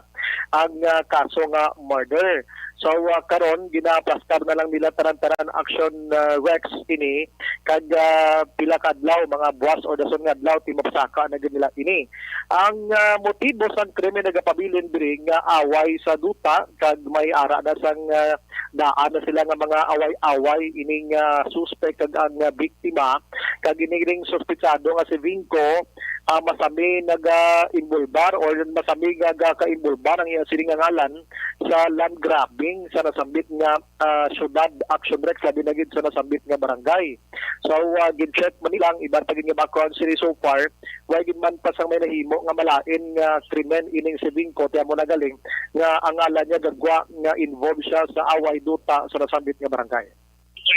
ang, ah, kaso nga murder. So, ah, karon ginaplastar na lang nila tanan-tanan, Action, ah, Rex, ini kag, ah, pila ka adlaw, mga buwas o dason nga adlaw, ti mapasaka na gid nila ini. Ang, ah, motibo sang krimen nagapabilin diri nga away sa duta kag may ara na sang, ah, daan na sila nga mga away-away ining, ah, suspek kag ang, ah, biktima, kag ini ring suspetsado nga si Vinco, ah, masami naga-involbar or masami nga gaka-involbar ang iya sining nga ngalan sa land grabbing sa nasambit nga, ah, syudad, Action Rex, labi na gid sa nasambit nga barangay. So, ah, gin-check man nila ang iban pa gid nga background series so far. Wala gid man pa sang may nahimo nga malain nga krimen ining si Vinco, kaya mo nagaling nga ang ngalan niya gagwa nga involved siya sa away duta sa nasambit nga barangay.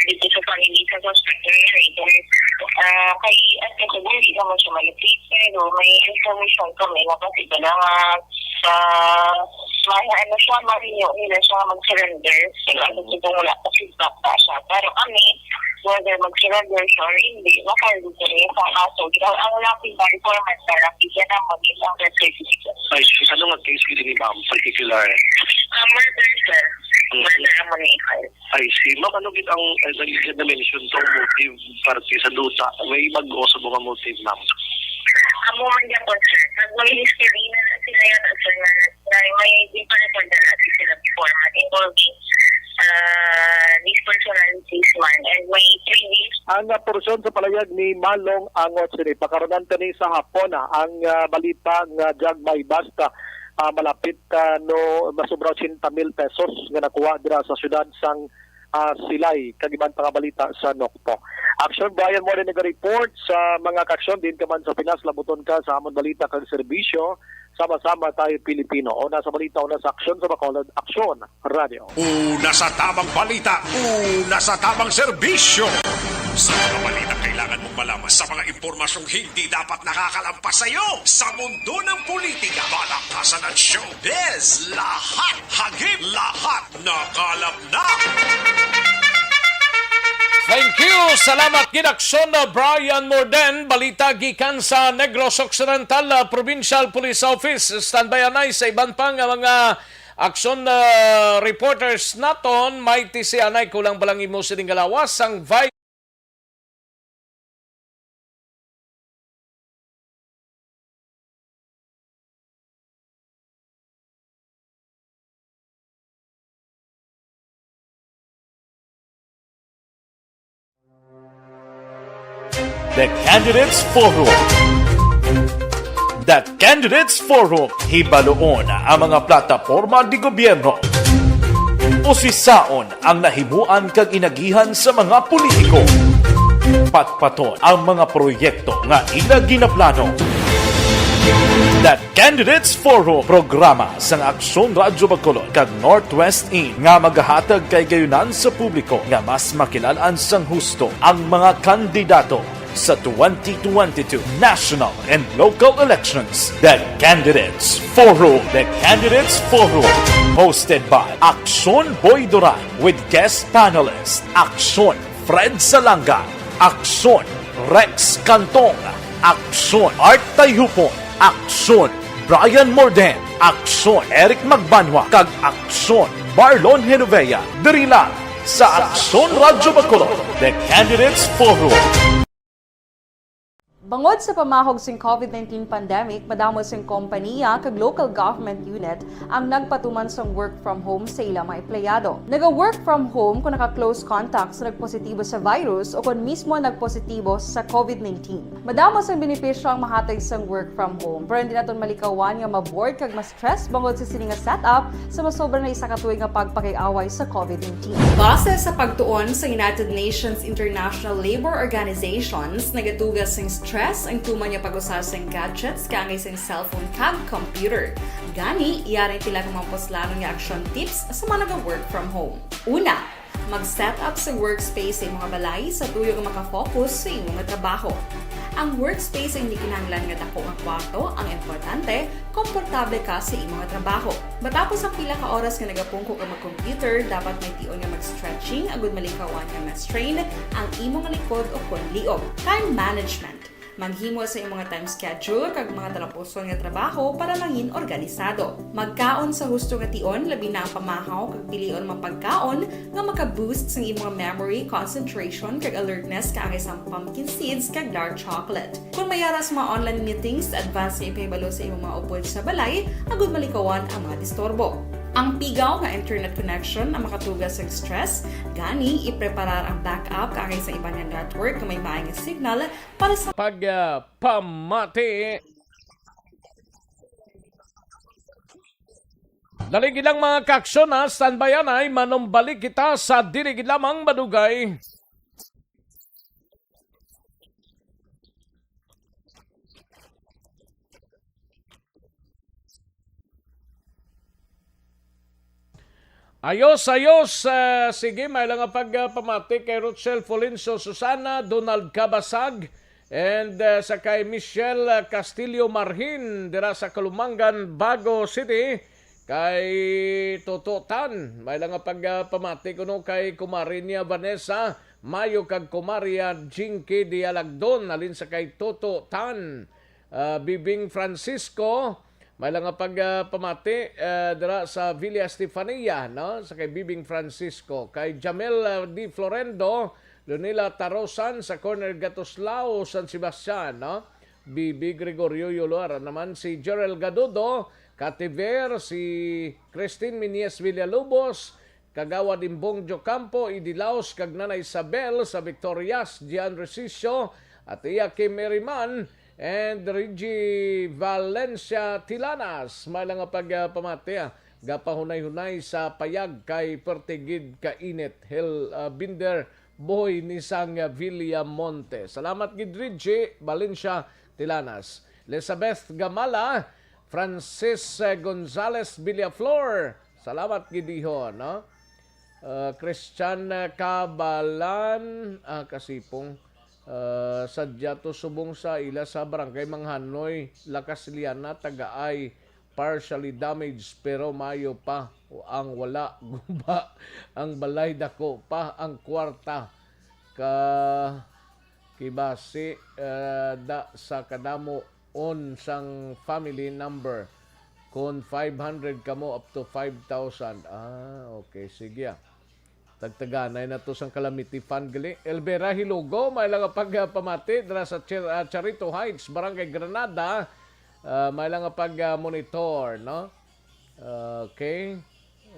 Dito sa family sa suspect na yan, eh. Kung, ah, kay, at kung hindi naman siya malapit, pero may information kami na kasi kailangan sa, may ano siya, marinyo nila siya mag-surrender. Kaya kasi kung wala pa feedback pa siya. Pero kami, whether mag-surrender siya or hindi, ma-file dito rin sa kaso. Ang, ang laki ba, informant na lang, isa na mag-isang certificate. Ay, ano nga case gid ni ma'am, particular? Ah, murder, sir. Mm. Murder ang mga i-file. I see. Ma'am, ano gid ang, eh, nag-, na-mention to, motive, parte sa duta? May bag-o sa mga motive, ma'am? Amo man gyapon, sir. Nag-, may history na sila yan, sir, na, na may di pa record na natin sila before, man, involving, ah, these personalities man, and may three days. Ang, ah, porsyon sa palayag ni Malong Angot sini. Pakaronan tani sa hapon, ah, ang, ah, balita nga drug buy-bust, ah, ah, malapit, ah, no, masubra ochenta mil pesos nga nakuha dira sa siyudad sang, ah, Silay, kag iban pa nga balita sa Nocpo. Action, Brian More nag-report sa mga kaaksyon din ka man sa Pinas, labuton ka sa amon balita kag serbisyo. Sama-sama tayo, Pilipino. Una sa balita, una sa aksyon, sa Bacolod Aksyon Radio. Una sa tamang balita, una sa tamang serbisyo. Sa mga balita kailangan mong malaman, sa mga impormasyong hindi dapat nakakalampas sa iyo, sa mundo ng politika, balakasan at showbiz, lahat, hagip, lahat, nakalap na. Thank you. Salamat gid, Aksyon, uh, Brian Morden. Balita gikan sa Negros Occidental, uh, Provincial Police Office. Standby anay sa iban pa nga mga aksyon, uh, reporters naton. May T C anay, kulang pa lang imo sining galawas, ang Vice The Candidates Forum. The Candidates Forum. Hibaluon ang mga plataporma di gobyerno. Usisaon ang nahimuan kag inagihan sa mga politiko. Patpaton ang mga proyekto nga ila ginaplano. The Candidates Forum, programa sang Aksyon Radyo Bacolod kag Northwest In nga magahatag kay gayunan sa publiko nga mas makilalan sang husto ang mga kandidato sa twenty twenty-two national and local elections. The Candidates Forum. The Candidates Forum. Hosted by Aksyon Boy Duran with guest panelist Aksyon Fred Salanga, Aksyon Rex Cantong, Aksyon Art Tayhupon, Aksyon Brian Morden, Aksyon Eric Magbanwa, kag Aksyon Marlon Genovea. Diri lang sa Aksyon Radyo Bacolod, The Candidates Forum. Bangod sa pamahog sing COVID nineteen pandemic, madamo sing kompaniya kag local government unit ang nagpatuman sang work from home sa ila mga empleyado. Naga-work from home kung naka-close contact sa nagpositibo sa virus o kon mismo nagpositibo sa COVID nineteen. Madamo sang benepisyo ang mahatag sang work from home, pero hindi naton malikawan nga ma-bored kag ma-stress bangod sa sini nga setup sa masobra na isa ka tuig nga pagpakig-away sa COVID nineteen. Base sa pagtuon sa United Nations International Labour Organizations, nagatuga sing stress ang tuman nga pag-usa sing gadgets kaangay sing cellphone kag computer. Gani, yari ang pila ka mga puslanon nga action tips sa mga naga-work from home. Una, mag-set up sa workspace sa imong balay sa tuyo nga makafocus sa imong trabaho. Ang workspace ay hindi kinahanglan nga dako nga kwarto, ang importante, komportable ka sa imong trabaho. Matapos ang pila ka oras nga nagapungko ka mag-computer, dapat may tion nga mag-stretching agud malikawan nga ma-strain ang imong likod o kon liog. Time management. Maghimo sa imong time schedule kag mga talapuson nga trabaho para mangin organisado. Magkaon sa husto nga tion, labi na ang pamahaw kag pilion mga pagkaon nga maka-boost sang imong memory, concentration, kag alertness kaangay sang pumpkin seeds kag dark chocolate. Kung may ara sa mga online meetings, advance nga ipahibalo sa imong mga upod sa balay agud malikawan ang mga disturbo. Ang pigaw nga internet connection ang makatuga sa stress, gani ipreparar ang backup kaangay sa iban nga network nga may maay nga signal para sa pag, ah, pamati. Dali gid lang, mga kaaksyon, ha. Standby anay, manumbalik kita sa dili gid lamang madugay. Ayos, ayos. Ah, sige, may lang nga pagpamati kay Rochelle Fulencio Susana, Donald Cabasag, and, ah, sa kay Michelle, ah, Castillo Marhin dira sa Kalumangan, Bago City, kay Toto Tan. May lang nga pagpamati kuno kay Kumari niya Vanessa Mayo kag Kumari, ah, Jinky Dialagdon, halin sa kay Toto Tan. Ah, Bibing Francisco, may lang nga pagpamati, ah, dira sa Villa Estefania, no? Sa kay Bibing Francisco, kay Jamel, ah, Di Florendo, Lunila Tarosan sa corner Gatuslao, San Sebastian, no? Bibi Gregorio Yuluara naman, si Jerel Gadudo, Kativer, si Christine Minies Villalobos, Kagawad Imbong Jocampo, Idi Laos, kag Nanay Isabel sa Victorias, Gian Resicio, at iya Kim Meriman, and Reggie Valencia Tilanas. May lang nga pagpamati, ah, gapahunay-hunay sa payag kay perti gid kainit. Hel, ah, Binder Boy ni sang, ah, Villamonte. Salamat gid, Reggie Valencia Tilanas. Elizabeth Gamala, Francis, eh, Gonzales Villaflor. Salamat gid, iho, no? Ah, Christian, eh, Kabalan, ah, Kasipong. Ah, sadya to subong sa ila sa Barangay Manghanoy, La Casiliana, Tagaay, partially damaged, pero maayo pa ang wala guba ang balay, dako pa ang kwarta. Ka, kibasi, eh, da sa kadamo on sang family number. Kon five hundred kamo, up to five thousand. Ah, okay, sige, ah. Tagtaganay na to sang calamity fund gali. Elvira Hilugo, may lang nga pagpamati dira sa Char-, ah, Charito Heights, Barangay Granada. Ah, may lang nga pag-monitor, no? Okay.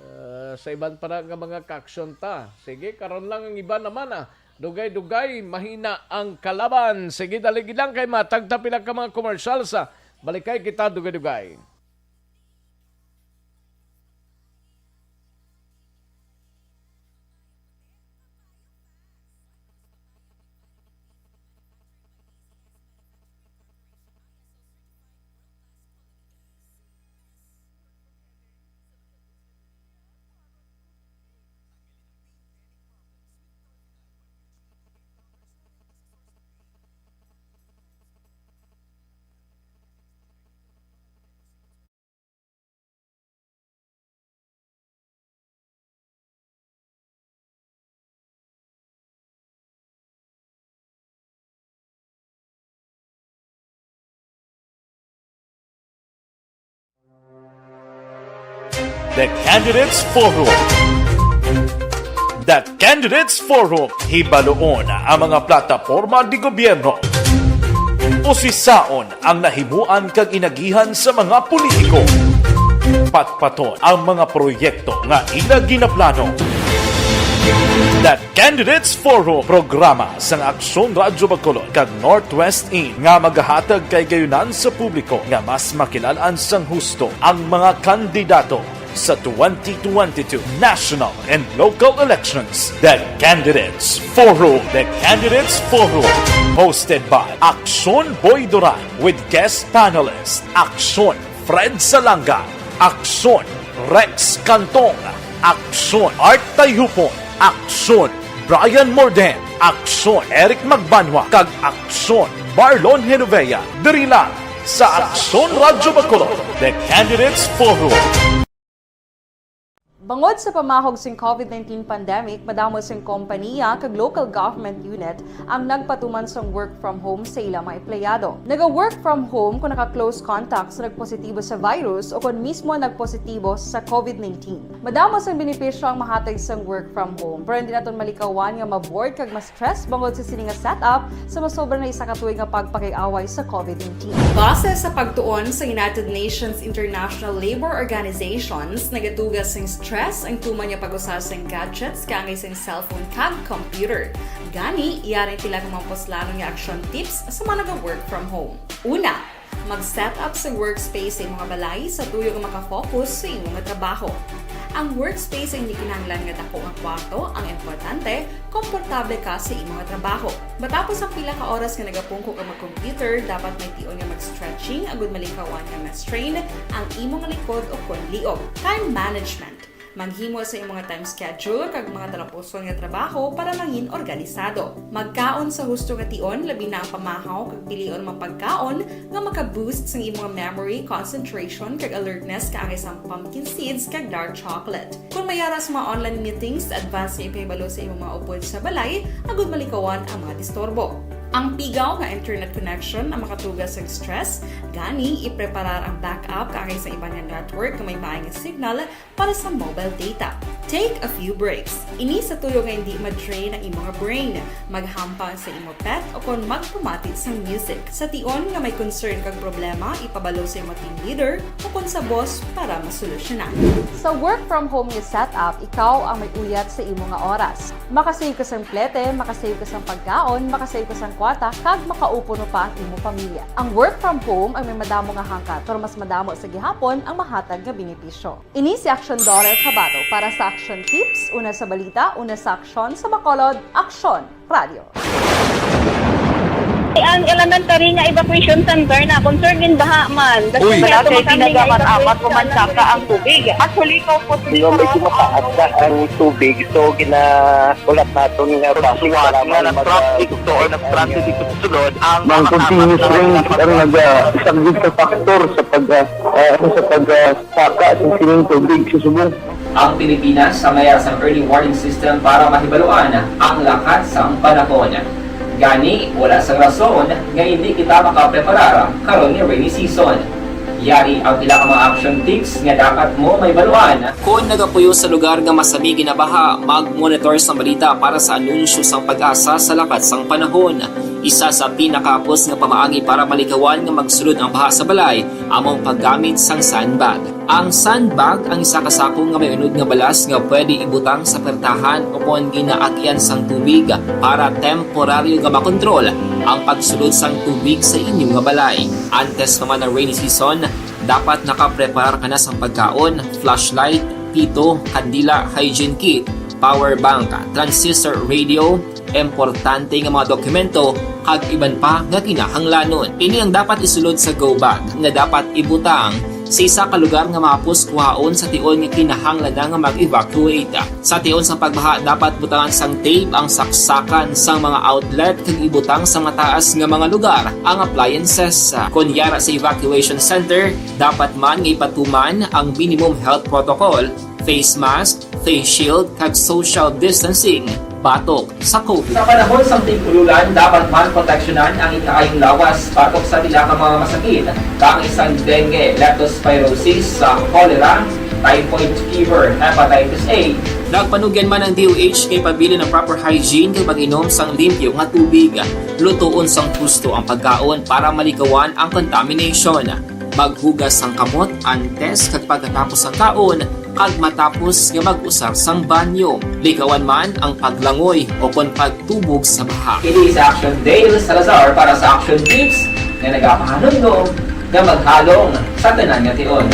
Ah, sa iban pa na nga mga kaaksyon ta. Sige, karon lang ang iban naman, ah. Dugay-dugay, mahina ang kalaban. Sige, daligi lang kay matagta pila ka mga commercial sa balikay kita dugay-dugay. The Candidates Forum. The Candidates Forum. Hibaluon ang mga plataporma de gobyerno. Usisaon ang nahimuan kag inagihan sa mga politiko. Patpaton ang mga proyekto nga ila ginaplano. The Candidates Forum, programa sang Aksyon Radyo Bacolod kag Northwest In nga magahatag kahigayonan sa publiko nga mas makilal-an sang husto ang mga kandidato sa twenty twenty-two national and local elections. The Candidates Forum. The Candidates Forum, hosted by Aksyon Boy Duran with guest panelist Aksyon Fred Salanga, Aksyon Rex Cantong, Aksyon Art Tayupon, Aksyon Brian Morden, Aksyon Eric Magbanwa, kag Aksyon Marlon Genovea. Diri lang sa Aksyon Radyo Bacolod, The Candidates Forum. Bangod sa pamahog sing covid nineteen pandemic, madamo sing kompaniya kag local government unit ang nagpatuman sang work from home sa ila mga empleyado. Naga-work from home kon naka-close contact sa nagpositibo sa virus o kon mismo nagpositibo sa covid nineteen. Madamo sang benepisyo ang mahatag sang work from home, pero hindi naton malikawan nga ma-bored kag ma-stress bangod sa sini nga setup sa masobra na isa ka tuig nga pagpakig-away sa covid nineteen. Base sa pagtuon sa United Nations International Labour Organizations, nagatuga sing stress ang tuman nga pag-usa sing gadgets kaangay sing cellphone kag computer. Gani, yari ang pila ka mga puslanon nga action tips sa mga naga-work from home. Una, mag-set up sa workspace sa imo nga balay sa tuyo nga makafocus sa imo nga trabaho. Ang workspace ay hindi kinahanglan nga dako nga kwarto ang importante, komportable ka sa imo nga trabaho. Matapos ang pila ka oras nga nagapungko ka mag-computer, dapat may tion nga mag-stretching agud malikawan nga ma-strain ang imo nga likod o kon liog. Time management. Maghimo sa imo nga time schedule kag mga talapuson nga trabaho para mangin organisado. Magkaon sa husto nga tion, labi na ang pamahaw kag pilion mga pagkaon nga maka-boost sang imo nga memory, concentration, kag alertness kaangay sang pumpkin seeds kag dark chocolate. Kon may ara sa mga online meetings, advance nga ipahibalo sa imo mga upod sa balay agud malikawan ang mga disturbo. Ang pigaw nga internet connection ang makatuga sang stress, gani ipreparar ang backup kaangay sa iban nga network nga may maay nga signal para sa mobile data. Take a few breaks. Ini sa tuyo nga hindi ma-drain ang imo nga brain. Maghampang sa imo pet o kon magpamati sang music. Sa tion nga may concern kag problema, ipabalo sa imo team leader o kon sa boss para masolusyonan. Sa work from home nga setup, ikaw ang may uyat sa imo nga oras. Makasave ka sang plete, makasave ka sang pagkaon, makasave ka sang kwarta, kag makaupo no pa ang imo pamilya. Ang work from home ang may madamo nga hangkat, pero mas madamo sa gihapon ang mahatag nga benepisyo. Ini si Aksyon Dorel Cabato para sa Aksyon Tips, una sa balita, una sa aksyon, sa Bacolod, Aksyon Radio. Ang elementary nga evacuation center na concerned in baha man. Uy. Wala kay pinagamat-amat ko man saka ang tubig. At huli ko po, medyo mataas na ang tubig. So, gina-, ulat naton nga base nga para na-traffic to or na-stranded dito sa sulod ang mga continuous rain ang naga-, isang big factor sa pag, ah, ah, sa pag, ah, saka sa sining tubig sa subong. Ang Pilipinas ang may sang early warning system para mahibaluan ang lakat sang panahon. Gani, wala sang rason nga hindi kita makapreparar karon ni rainy season. Yari ang pila ka mga action tips nga dapat mo mahibaluan. Kon nagapuyo sa lugar nga masami ginabaha, mag-monitor sa balita para sa anunsyo sang PAGASA sa lakat sang panahon. Isa sa pinakahapos nga pamaagi para malikawan nga magsulod ang baha sa balay amo ang paggamit sang sandbag. Ang sandbag ang isa ka sako nga may unod nga balas nga pwede ibutang sa pertahan o kon ginaagian sang tubig para temporaryo nga makontrol ang pagsulod sang tubig sa inyo nga balay. Antes pa man ang rainy season, dapat nakapreparar ka na sang pagkaon, flashlight, pito, kandila, hygiene kit, power bank, transistor radio, importante nga mga dokumento, kag iban pa nga kinahanglanon. Ini ang dapat isulod sa go bag nga dapat ibutang sa isa ka lugar nga mahapos kuhaon sa tion nga kinahanglan na nga mag-evacuate. Sa tion sang pagbaha, dapat butangan sang tape ang saksakan sang mga outlet kag ibutang sa mataas nga mga lugar ang appliances. Kon yara sa evacuation center, dapat man nga ipatuman ang minimum health protocol, face mask, face shield, kag social distancing batok sa COVID. Sa panahon sang tig-ululan, dapat man proteksyonan ang ikaayong lawas batok sa pila ka mga masakit, kaangay sang dengue, leptospirosis, sa cholera, typhoid fever, hepatitis A. Nagpanugyan man ang D O H nga ipabilin ang proper hygiene kag pag-inom sang limpyo nga tubig. Lutoon sang husto ang pagkaon para malikawan ang contamination. Maghugas sang kamot antes kag pagkatapos sang kaon, kag matapos nga mag-usar sang banyo. Likawan man ang paglangoy o kon pagtubog sa baha. Ini si Action Dale Salazar para sa Action Tips nga nagapahanumdom nga maghalong sa tanan nga tion.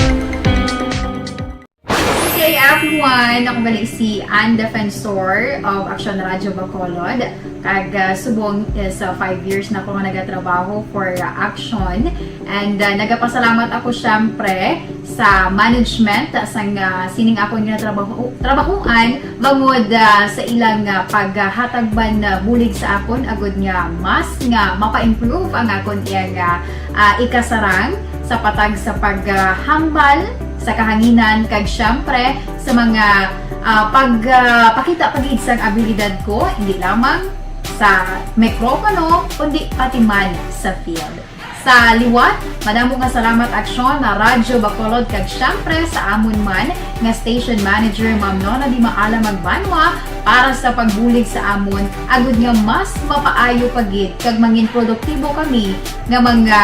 Good day, everyone! Ako gali si Ann Defensor of Action Radio Bacolod. Kag, ah, subong is, ah, five years na ko nga nagatrabaho for, ah, Action. And, ah, nagapasalamat ako, syempre, sa management, ah, sang, ah, sining akon nga trabaho, trabahoan, bangod, ah, sa ilang, ah, paghatag man, ah, bulig sa akon, agud nga mas nga mapa-improve ang akon iyang, ah, ah, ikasarang sa patag sa paghambal sa kahanginan, kag, syempre, sa mga, ah, pag, ah, pakita pa gid sang abilidad ko, hindi lamang sa mikropono, kundi pati man sa field. Sa liwat, madamo nga salamat, Aksyon, na Radyo Bacolod, kag syempre sa amon man nga station manager, Ma'am Nona Di Maala Magbanwa, para sa pagbulig sa amon, agud nga mas mapaayo pa gid kag mangin produktibo kami nga mga,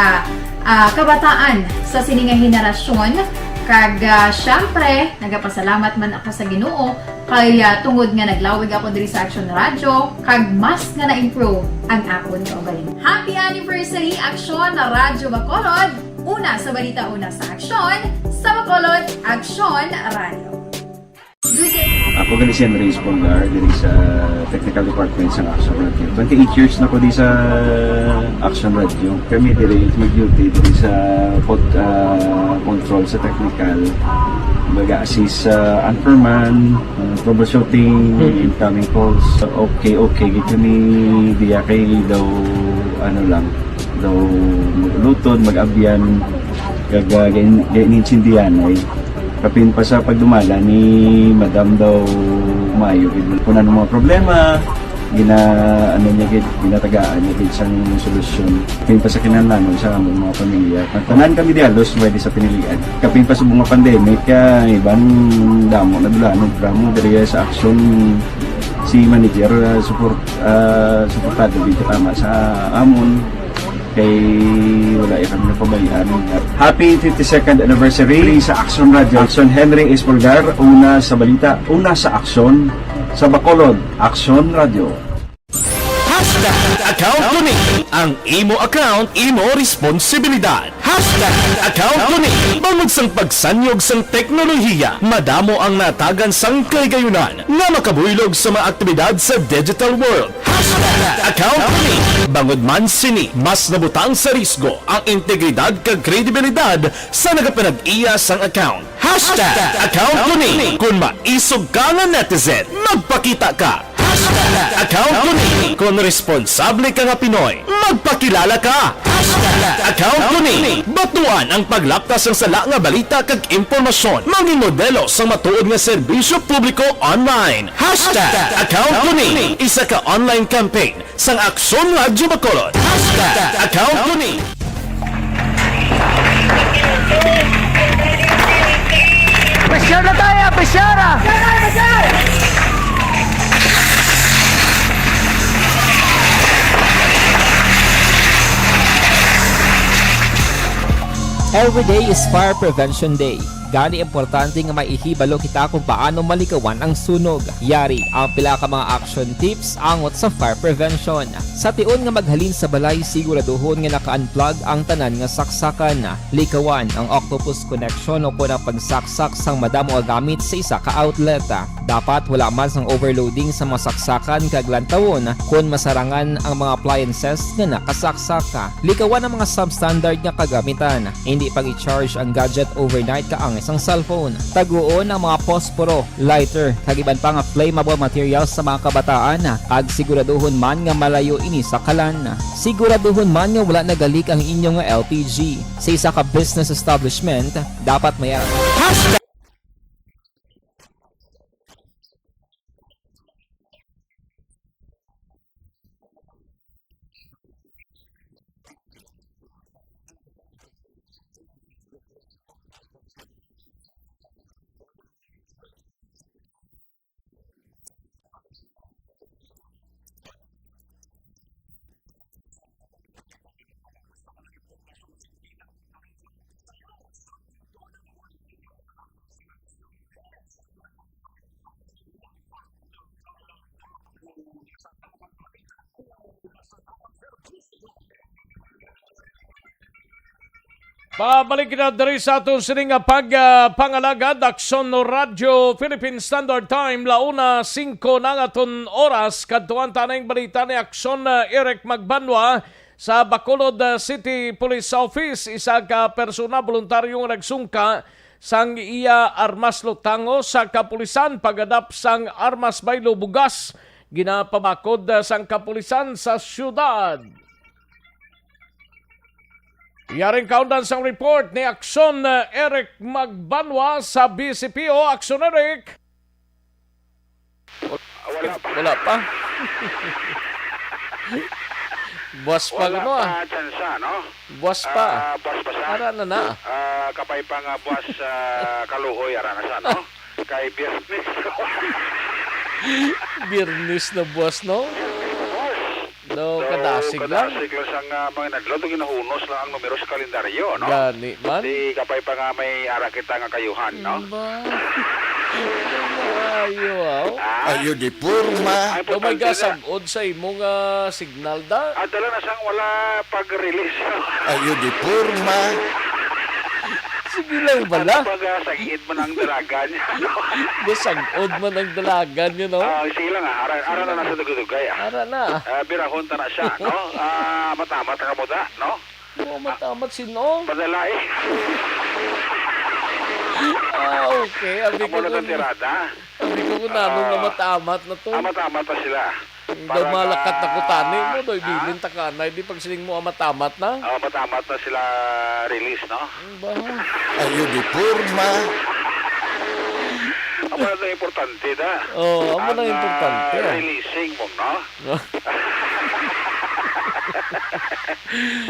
ah, kabataan sa sini nga henerasyon. Kag, ah, syempre, nagapasalamat man ako sa Ginoo kay, ah, tungod nga naglawig ako diri sa Action Radio, kag mas nga na-improve ang akon kaugalingon. Happy anniversary, Aksyon na Radyo Bacolod! Una sa balita, una sa aksyon, sa Bacolod, Aksyon Radio. Good day. Ako gali si Andres Polgar, diri sa technical department sa Action Radio. Twenty-eight years na ko di sa Action Radio. Kami diri mag-duty diri sa pod-, ah, control sa technical. Baga assist sa anchorman, ah, troubleshooting, incoming calls. Okay, okay, gid kami diya kay daw, ano lang, daw mag-ulutod, mag-abyan, kag, ah, gain-, gainintindihan ay kapin pa sa pagdumala ni Madam daw maayo gid. Kung ano mga problema, gina-, ano niya gid, ginatagaan niya gid sang solusyon. Kapin pa sa kinahanglanon sa among mga pamilya. Ang tanan kami di halos pwede sa pinilian. Kapin pa sa mga pandemic, ah, iban damo na dulanon, pero mo diri sa Action, si manager, ah, support, ah, suportado gid tama sa amon. Kay wala ya kami napabayaan. Happy fifty-second anniversary sa Action Radio. Action, Henry Espolgar, una sa balita, una sa aksyon, sa Bacolod, Action Radio. Hashtag account ko ni. Ang imo account, imo responsibilidad. Hashtag account ko ni. Bangod sang pagsanyog sang teknolohiya, madamo ang natagan sang kahigayunan nga makabuylog sa mga aktibidad sa digital world. Hashtag account ko ni. Bangod man sini, mas nabutang sa risgo ang integridad kag kredibilidad sa nagapanag-iya sang account. Hashtag account ko ni. Kon maisog ka nga netizen, magpakita ka. Hashtag account ko ni. Kon responsable ka nga Pinoy, magpakilala ka. Hashtag account ko ni. Batuan ang paglapkas sang sala nga balita kag impormasyon. Mangin modelo sang matuod nga serbisyo publiko online. Hashtag account ko ni. Isa ka online campaign sang Aksyon Radyo Bacolod. Hashtag account ko ni. Pressure na tayo, pressure! Every day is Fire Prevention Day. Gani, importante nga maihibalo kita kung paano malikawan ang sunog. Yari ang pila ka mga action tips angot sa fire prevention. Sa tion nga maghalin sa balay, siguraduhon nga naka-unplug ang tanan nga saksakan. Likawan ang octopus connection o kon ang pagsaksak sang madamo nga gamit sa isa ka outlet. Dapat wala man sang overloading sa mga saksakan kag lantawon kon masarangan ang mga appliances nga nakasaksak. Likawan ang mga substandard nga kagamitan. Hindi pag-i-charge ang gadget overnight kaangay sang cellphone. Taguon ang mga posporo, lighter, kag iban pa nga flammable materials sa mga kabataan, kag siguraduhon man nga malayo ini sa kalan. Siguraduhon man nga wala nagalik ang inyong L P G. Sa isa ka business establishment, dapat may Pabalik na diri sa aton sini nga pag, ah, pangalagad, Aksyon Radyo Philippine Standard Time, launa singko na ang aton oras. Kadtuan ta ning balita ni Aksyon, ah, Eric Magbanwa sa Bacolod, ah, City Police Office. Isa ka persona voluntaryo nga nagsungka sang iya armas lutango sa kapulisan pag-adap sang armas baylo bugas ginapabakod, ah, sang kapulisan sa siyudad. Yaring kaundan sang report ni Aksyon, uh, Eric Magbanwa sa B C P O. Aksyon, Eric. Wala pa. Wala pa. Buwas pa, wala ano, pa ah. Tsansa, no? Buwas pa. Ah, buwas pa sa. Ara na na. Ah, kabay pa nga buwas, ah, kaluoy, ara na sa, no? Kay Biyernes. Biyernes na buwas, no? Biyernes na buwas. No, so, kadasig lang. Kadasig lang sang, ah, mga inadlaw, to ginahunos lang ang numero sa kalendaryo, no? Gani man. Di kabay pa nga may ara kita nga kayuhan, no? Ba? Ayo, aw. Ah? Ayo di porma. Ay, daw may importante na. Gasag-od sa imo nga signal, da? Ah, dala na sang wala pag-release. Ayo di porma. Sige lang bala. Ano pag, ah, sagid man ang dalagan niya, no? Gasag-od man ang dalagan niya, no? Ah, sige lang, ah. Ara, ara na nasa dugay-dugay, ah. Ara na. Ah, birahon ta na siya, no? Ah, matamat ka mo da, no? Oo, matamat sino? Padala, eh. Ah, okay. Abi ko kung, tirada. Abi ko kung nanong, ah, namatamat na to. Ah, matamat na sila. Daw malakat na ko tani mo, daw ibilin ta ka na, di pagsiling mo, ah, matamat na? Ah, matamat na sila release, no? Ang ba? Ayo di porma. Amo na ang importante, da. Oo, amo na ang importante, ah, releasing mo, no?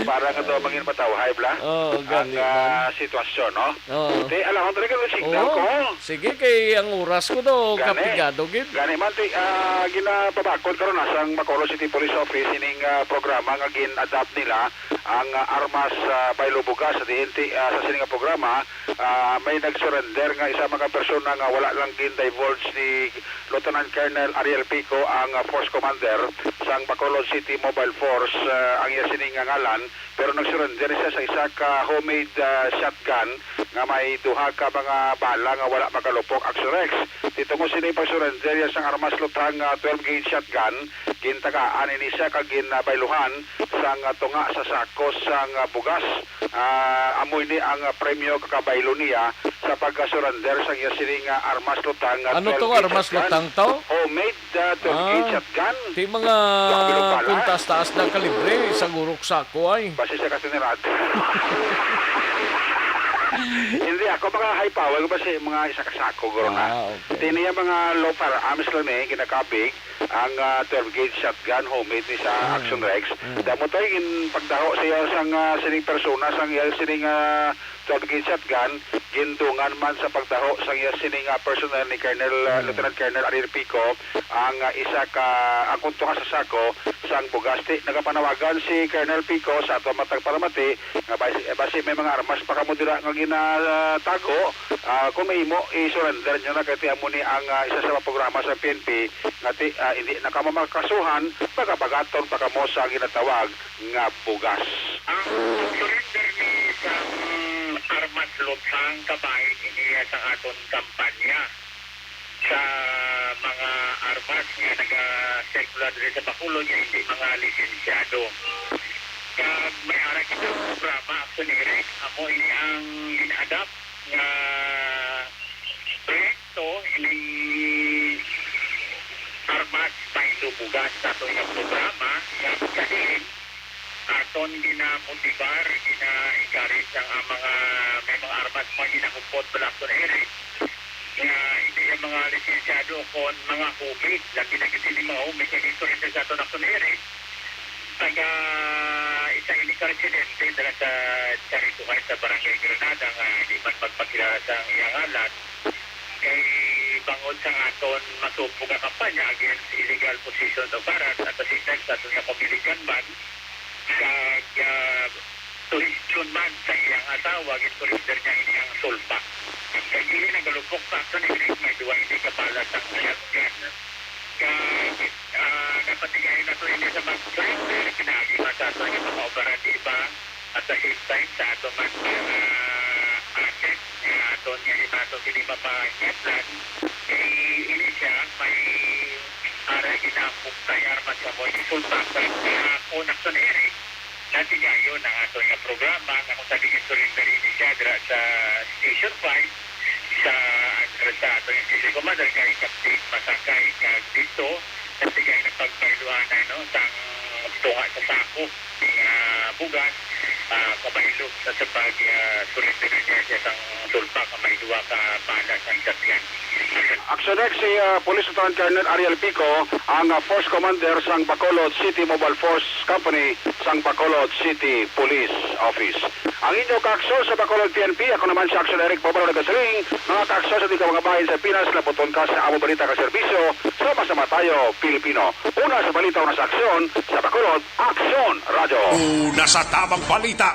Para nga daw mangin matawhay, bla? Oo, ang, gani, ah, man. Sitwasyon, no? Oo. Te, alam ko, talaga, signal ko. Oo. Sige, kay ang oras ko daw, gani, kapigado gid. Gani man, ti, ah, ginapabakod karon na sang Bacolod City Police Office ining, ah, programa nga gin-adopt nila ang, ah, armas, ah, baylo bugas sa D N T, ah, sa sini nga programa, ah, may nag-surrender nga isa mga persona nga wala lang gin-divulge ni Lieutenant Colonel Ariel Pico, ang, ah, Force Commander sang Bacolod City Mobile Force, ah, ang iya sini nga ngalan, pero nag-surrender siya sa isa ka homemade, ah, shotgun nga may duha ka mga bala nga wala makalupok, Action Rex. Tungod sini pag-surrender iya sang armas lutang, ah, twelve gauge shotgun, gintagaan ini siya kag ginbayluhan sang, ah, tunga sa sako sang, ah, bugas. Ah, amo ini ang, ah, premyo kakabaylo niya sa pagka-surrender sa iya sini nga armas lutang nga, ano to, twelve gauge armas shotgun. Lutang to? Homemade, ah, twelve gauge shotgun. Ah, ti mga kuntas taas na kalibre, sa gurok sako ay. Basi sa kasinirad. Hindi ako, mga high power, basi mga isa ka sako, guro na. Ah, okay. Ti niya mga low firearms lang ni, ginakabig. Ang, ah, twelve gauge shotgun, homemade ni sa, mm, Action Rex. Mm. Damo tayo in pagdaho sa iya sang, ah, sining persona, sang iya sining, ah, Kag gin-shotgun, gindungan man sa pagtaho sang iya sini nga personnel ni Colonel, ah, Hmm. Lieutenant Colonel Ariel Pico ang, ah, isa ka, ang tunga sa sako sang bugas. Ti, nagapanawagan si Colonel Pico sa ato matag palamati nga basi, basi may mga armas pa kamo dira nga ginatago, ah, kung mahimo, i-surrender nyo na kay ti amo ni ang, ah, isa sa mga programa sa P N P nga ti, ah, hindi na kamo makasuhan, pagabagaton pa kamo sa ginatawag nga bugas. Ang surrender ni sang armas lutang kabahin iniya sang aton kampanya sa mga armas nga nagasirkula diri sa Bacolod nga hindi mga lisensyado. Kag may ara kita nga programa, Action Eric, amo ini ang gin-adapt nga proyekto, ining armas paindo bugas sa aton nga programa, nga sa diin aton ginamotibar, gina-encourage ang, ang mga may mga armas, mga ginahupot bala, Action Eric, nga hindi ang mga lisensyado kon mga home-made, labi na gid sini mga home-made, kay history sa aton, Action Eric, taga isa ini ka residente dala sa Charito Heights sa Barangay Granada nga di man magpakilala sa iyang ngalan, kay bangod sa aton masupog nga kampanya against illegal possession of firearms at the same time sa aton nga community gunman, kag, ah, suhestyon man sa iyang asawa, gin-surrender niya ini ang sulpak. Kag ini nagalupok sa aton, ini may duha ini ka bala sang shotgun. Kag, ah, napatigayon nato ini sa mag-surrender, pinaagi man sa aton nga mga operatiba, at the same time sa aton man mga asset nga aton nga ibato kini mapangatlan. Kay ini siya may ara ginapok kay armas nga mo sulpak sa kahapon, Action Eric. Natigayon ang aton nga programa nga kung sabi nga surrender ini siya dira sa Station five sa, sa aton nga Station Commander kay Captain Masakay, kag dito natigayon ang pagpailuhan, ano, sang tunga sa sako nga bugas, ah, kabaylo sa, sa pag, ah, surrender niya siya sang sulpak nga may duha ka bala sang shotgun. Action X, si, ah, Police Lieutenant Colonel Ariel Pico, ang, ah, Force Commander sang Bacolod City Mobile Force Company sang Bacolod City Police Office. Ang inyo kaaksyon sa Bacolod P N P, ako naman si Action Eric Pomelo Nagasiling, mga kaaksyon sa di ka mga bahin sa Pinas, labuton ka sa amo balita ka serbisyo, sama-sama tayo, Pilipino. Una sa balita, una sa aksyon, sa Bacolod, Aksyon Radyo. Una sa tamang balita,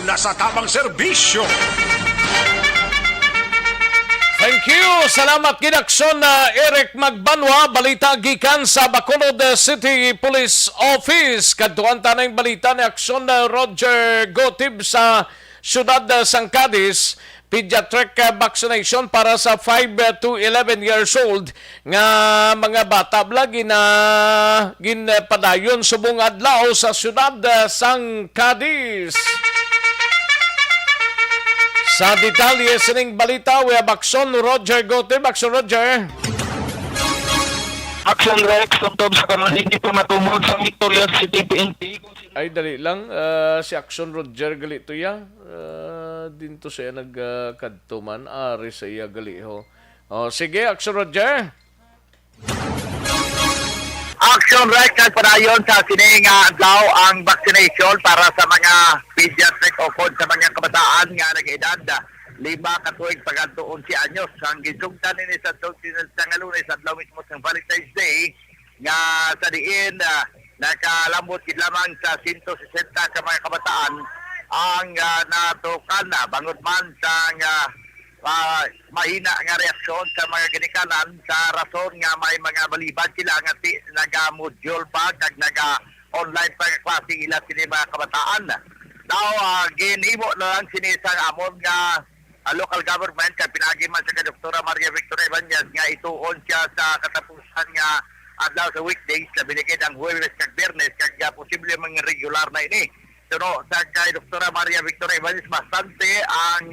una sa tamang serbisyo. Thank you. Salamat gid, Aksyon, ah, Eric Magbanwa. Balita gikan sa Bacolod, ah, City Police Office. Kadtuan ta na ang balita ni Aksyon, ah, Roger Gotib sa siyudad, ah, sang Cadiz. Pediatric, ah, vaccination para sa five, ah, to eleven years old nga mga bata bala gina-, ginpadayon subong adlaw sa siyudad, ah, sang Cadiz. Sa detalye sining balita, we have Aksyon Roger Gotib. Aksyon Roger. Action Rex, tubtob sa karon, hindi pa matubag sa Victorias City P N P. Ay, dali lang. Ah, si Aksyon Roger gali to, ya. Ah, dinto siya nagkadto man. Ari sa iya gali, ho. Oh, sige, Aksyon Roger. Action Rex, nagpadayon sa sining, ah, adlaw ang vaccination para sa mga pediatric ukon sa mga kabataan nga nag-edad lima ka tuig pagkadto onse anyos. Ang ginsugtan nini sa, sa nga Lunes, adlaw mismo sa Valentine's Day, nga sa diin, ah, nakalambot gid lamang sa sento sesenta ka mga kabataan ang, ah, natukan, ah, bangod man sa nga, ah, mahina nga reaksyon sa mga ginikanan sa rason nga may mga balibad sila nga ti-, naga-module pa kag naga-online pa nga klase ila sini mga kabataan. Now, ah, ginhimo na lang sini sa amon nga, ah, local government kag pinaagi man sa kay Doktora Maria Victoria Ibanez nga ituon siya sa katapusan nga adlaw sa weekdays, labi na gid ang Huwebes kag Biyernes, kag, ah, posible mga regular na ini. Suno sa kay Doktora Maria Victoria Ibanez, bastante ang,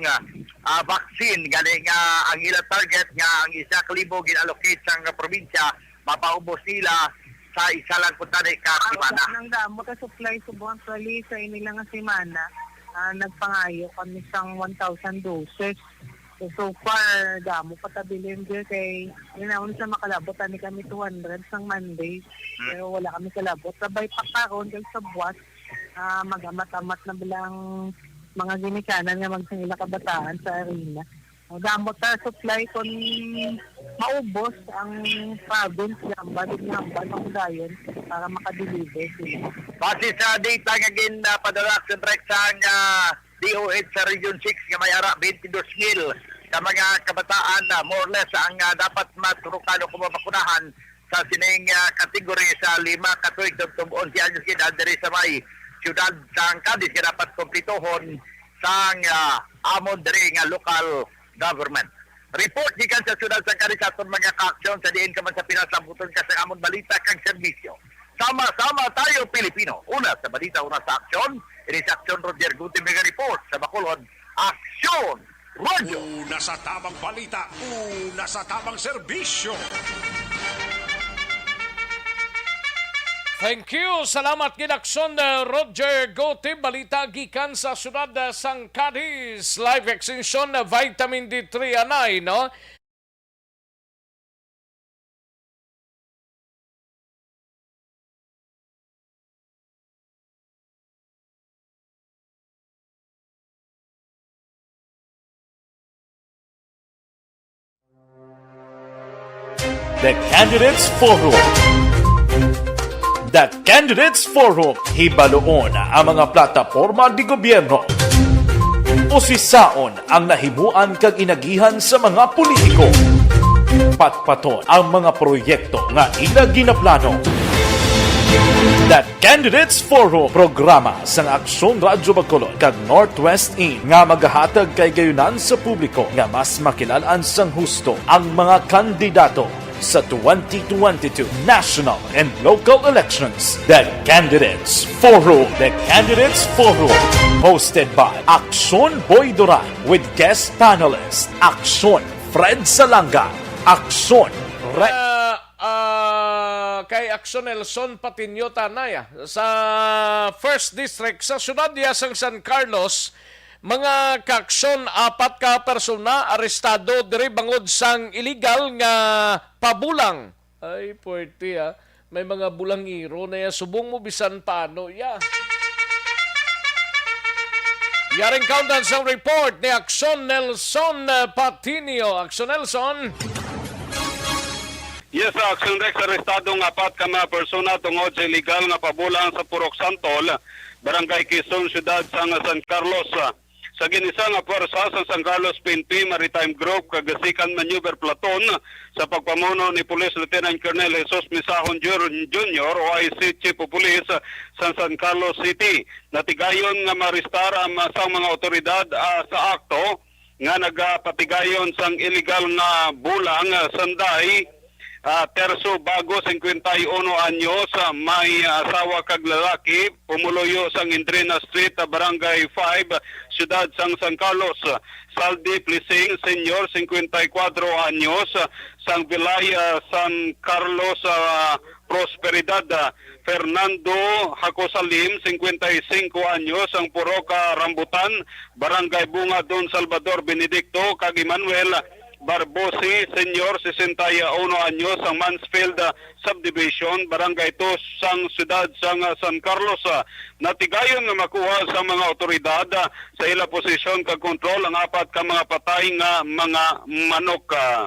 ah, vaccine, gani nga ang ila target nga ang isa ka libo gin-allocate sa nga probinsya, mapaubos nila sa isa lang kuntani ka semana. Nang damo ka supply subong, actually, sa ini lang nga semana, ah, nagpangayo kami sang one thousand doses. So, so far, damo pa ta bilin, kay ginaon sa makalabot, ani kami two hundred sang Monday. Hmm. Pero wala kami kalabot. Sabay pa karon kag sa buwas, ah, mag-amat-amat na bilang mga ginikanan nga magsang ila kabataan sa arena. Gamot sa supply kung maubos ang province, hambal, hambal ang dayon para makadeliver sila. Base sa data nga gin, ah, padala sa Rex sang, ah, D O H sa Region six nga may ara twenty-two mil ka mga kabataan, ah, more or less, ang, ah, dapat maturukan o kung mabakunahan sa sining, ah, category sa lima ka tuig tubtob onse anyos edad diri sa may siyudad sang Cadiz nga dapat kumpletohon sang, ah, amon diri nga local government. Report gikan sa siyudad sang Cadiz sa aton mga kaaksyon sa diin ka man sa Pinas, labuton ka sa amon balita kag serbisyo. Sama-sama tayo, Pilipino. Una sa balita, una sa aksyon. Ini sa aksyon, Roger Guti, mega report sa Bacolod. Aksyon! Radyo. Una sa tamang balita, una sa tamang serbisyo. Thank you. Salamat gid, Aksyon, uh, Roger Gotib. Balita gikan sa siyudad, uh, sang Cadiz. Live extension, uh, vitamin D three anay, no? The Candidates Forum. The Candidates Forum, hibaluon ang mga plataporma di gobyerno. Usisaon ang nahimuan kag inagihan sa mga politiko. Patpaton ang mga proyekto nga ila ginaplano. The Candidates Forum, programa sang Aksyon Radyo Bacolod kag Northwest In nga magahatag kay gayunan sa publiko nga mas makilal-an sang husto ang mga kandidato sa twenty twenty-two national and local elections. The Candidates Forum. The Candidates Forum, hosted by Aksyon Boy Duran with guest panelist Aksyon Fred Salanga, Aksyon Re- Ah, ah, kay Aksyon Nelson Patiño ta anay, ah, sa First District sa siyudad ya sang San Carlos, mga kaaksyon, apat ka persona arestado diri bangod sang illegal nga pabulang. Ay, puwerte, ah. May mga bulangiro na ya. Subong mo bisan paano ya. Yaring kaundan sang report ni Aksyon Nelson, eh, Patiño. Aksyon Nelson. Yes, sa Aksyon Rex, arestado ang apat ka mga persona tungod sa illegal nga pabulang sa Purok Santol, Barangay Quezon, siyudad sang San Carlos. Sa ginisa nga pwersa sa San Carlos P N P Maritime Group kag Second Maneuver Platoon sa pagpamuno ni Police Lieutenant Colonel Jesus Misahon Jur-, Junior, O I C Chief of Police sa San Carlos City, natigayon nga maarestar ang ma-, sang mga awtoridad, ah, sa akto nga nagapatigayon sang illegal nga bulang, ah, sanday, ah, Terso Bago, singkwenta y uno anyos, ah, may asawa kag lalaki, pumuluyo sang Indrina Street, ah, Barangay five, Siyudad sang San Carlos. Saldi Plising Senior, singkwenta y kuwatro anyos, sang Bilay, ah, San Carlos, ah, Prosperidad. Ah, Fernando Hakosalim, singkwenta y singko anyos, sang Purok, ah, Rambutan, Barangay Bunga, Don Salvador Benedicto, kag Emmanuel Barbosi Senior, sesenta y uno anyos, sang Mansfield, ah, Subdivision, Barangay Two, sang siyudad sang, ah, San Carlos. Ah, natigayon nga makuha sa mga awtoridad, ah, sa ila posisyon kag kontrol ang apat ka mga patay nga mga manok. Ah,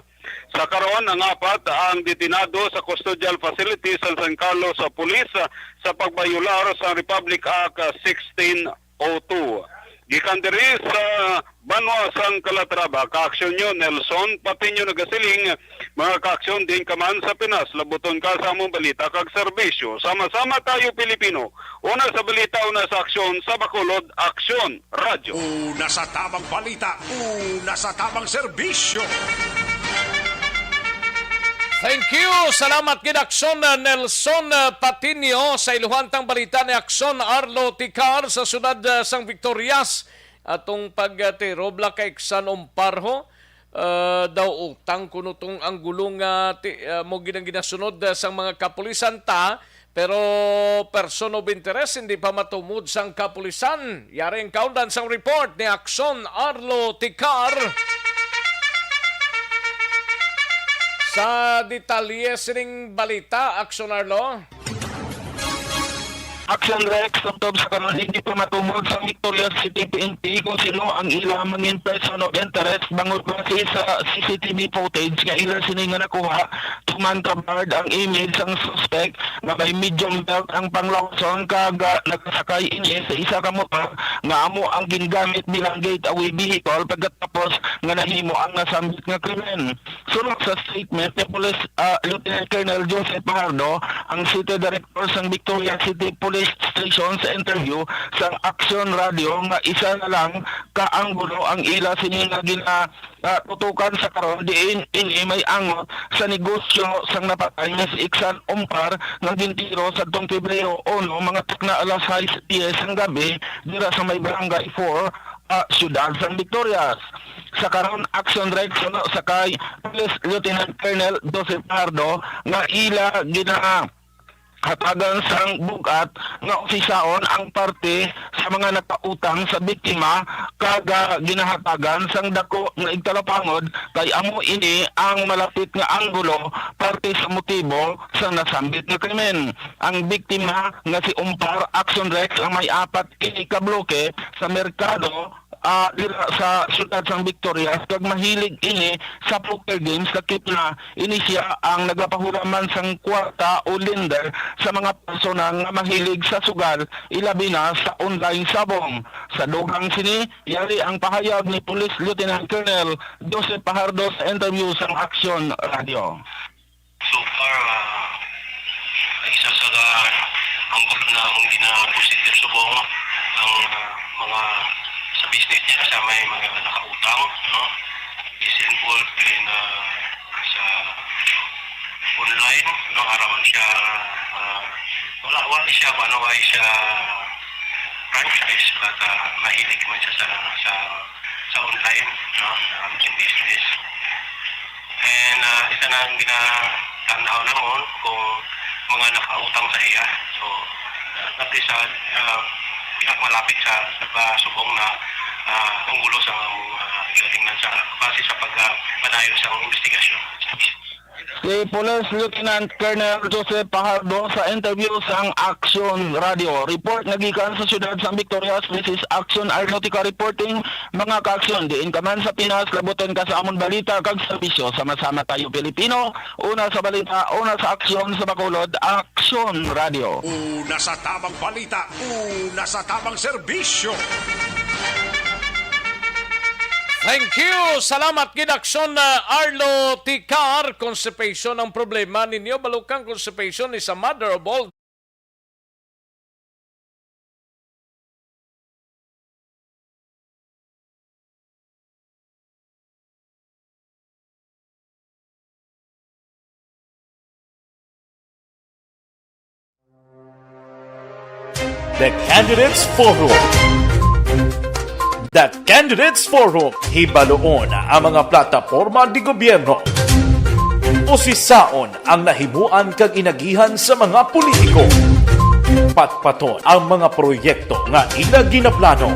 sa karon, ang apat ang detenado sa custodial facility sa San Carlos, ah, Police, ah, sa pagbayolar sa Republic Act, ah, sixteen oh two. Gikan diri sa banwa sang Calatrava, kaaksyon nyo, Nelson Patiño nagasiling, mga kaaksyon din ka man sa Pinas, labuton ka sa among balita kag serbisyo. Sama-sama tayo, Pilipino. Una sa balita, una sa aksyon, sa Bacolod, Aksyon Radyo. Una sa tamang balita, una sa tamang serbisyo. Thank you. Salamat gid, Aksyon, uh, Nelson, uh, Patiño. Sa iluhan tang balita ni Aksyon Arlo Ticar sa siyudad, uh, sang Victorias. Atong pagtirob la kay Xan Umparho, uh, daw utang kuno tong anggulo nga ti-, uh, mo ginang ginasunod, uh, sang mga kapulisan ta, pero person of interest hindi pa matumod sang kapulisan. Yari ang kaundan sang report ni Aksyon Arlo Ticar. Sa detalye sining balita, Aksyon Arlo. Action Rex, tubtob sa karon, hindi pa matubag sa Victorias City P N P kung sino ang ila mangin person of interest bangod base sa C C T V footage nga ila sini nga nakuha. Tuman ka blurred ang image sang suspect nga may medium belt ang panglawason kag, ah, nagasakay ini sa isa ka motor nga amo ang gingamit bilang getaway vehicle pagkatapos nga nahimo ang nasambit nga krimen. Suno sa statement ni Police, ah, Lieutenant Colonel Joseph Fajardo, ang City Director sang Victoria City Police Station, sa interview sang Action Radio nga isa na lang ka anggulo ang ila sini nga gina-, ah, tutukan sa karon, diin ini may angot sa negosyo sang napatay nga si Iksan Umpar nga gintiro sadtong Pebrero uno, mga tukna alas sais diyes sang gabi, dira sa may Barangay four, ah, siyudad sang Victorias. Sa karon, Action Rex, suno sa kay Police Lieutenant Colonel Joseph Fajardo nga ila ginahatagan sang bug-at nga usisaon ang parte sa mga nakautang sa biktima, kag, ah, ginahatagan sang dako nga igtalapangod kay amo ini ang malapit nga anggulo parte sa motibo sang nasambit nga krimen. Ang biktima nga si Umpar Action Rex ang may apat ini ka bloke sa merkado, ah, dira sa siyudad sang Victorias, kag mahilig ini sa poker games, lakip na ini sia ang nagapahulaman sang kwarta o lender sa mga persona nga mahilig sa sugal, ilabi na sa online sabong. Sa dugang sini, yari ang pahayag ni Police Lieutenant Colonel Joseph Fajardo sa interview sang Action Radio. So far, ah, isa sa ka-, ang gulo na among gina-procedure subong ang, ah, mga sa business niya sa may mga nakautang, no? Is involved in, ah, sa online, no? Araman siya, ah, wala, wala siya, ano, wala siya franchise, but, ah, mahilig man siya sa, sa, sa online, no? Ang business. And, ah, isa na ang ginatandaw namon kung mga nakautang sa iya. So, ah, that is, ah, ah, pinakamalapit sa, sa subong na, ah, anggulo sa among, ah, ginatingnan sa base sa pag, ah, padayon sa among investigasyon. Si Police Lieutenant Colonel Joseph Fajardo sa interview sang Action Radio. Report nga gikan sa siyudad sang Victorias, this is Action Arlotica reporting. Mga ka-aksyon, diin ka man sa Pinas, labuton ka sa amon balita kag serbisyo. Sama-sama tayo, Pilipino. Una sa balita, una sa aksyon, sa Bacolod, Aksyon Radio. Una sa tamang balita, una sa tamang serbisyo. Thank you. Salamat gid, Aksyon, uh, Arlo Ticar. Constipation ang problema ninyo. Balukang constipation is a mother of all. The Candidates Forum. The Candidates Forum, hibaluon ang mga plataporma di gobyerno. Usisaon ang nahimuan kag inagihan sa mga politiko. Patpaton ang mga proyekto nga ila ginaplano.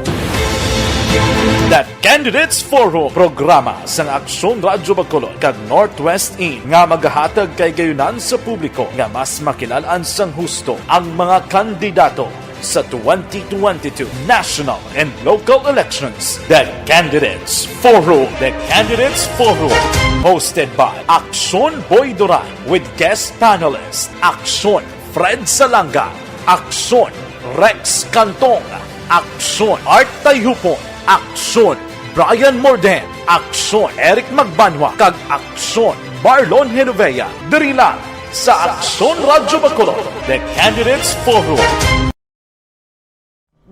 The Candidates Forum, programa sang Aksyon Radyo Bacolod kag Northwest In nga magahatag kahigayonan sa publiko nga mas makilal-an sang husto ang mga kandidato sa twenty twenty-two national and local elections. The Candidates Forum. The Candidates Forum, hosted by Aksyon Boy Duran with guest panelist Aksyon Fred Salanga, Aksyon Rex Cantong, Aksyon Art Tayhupon, Aksyon Brian Morden, Aksyon Eric Magbanwa, kag Aksyon Marlon Genovea, diri lang sa Aksyon Radyo Bacolod, The Candidates Forum.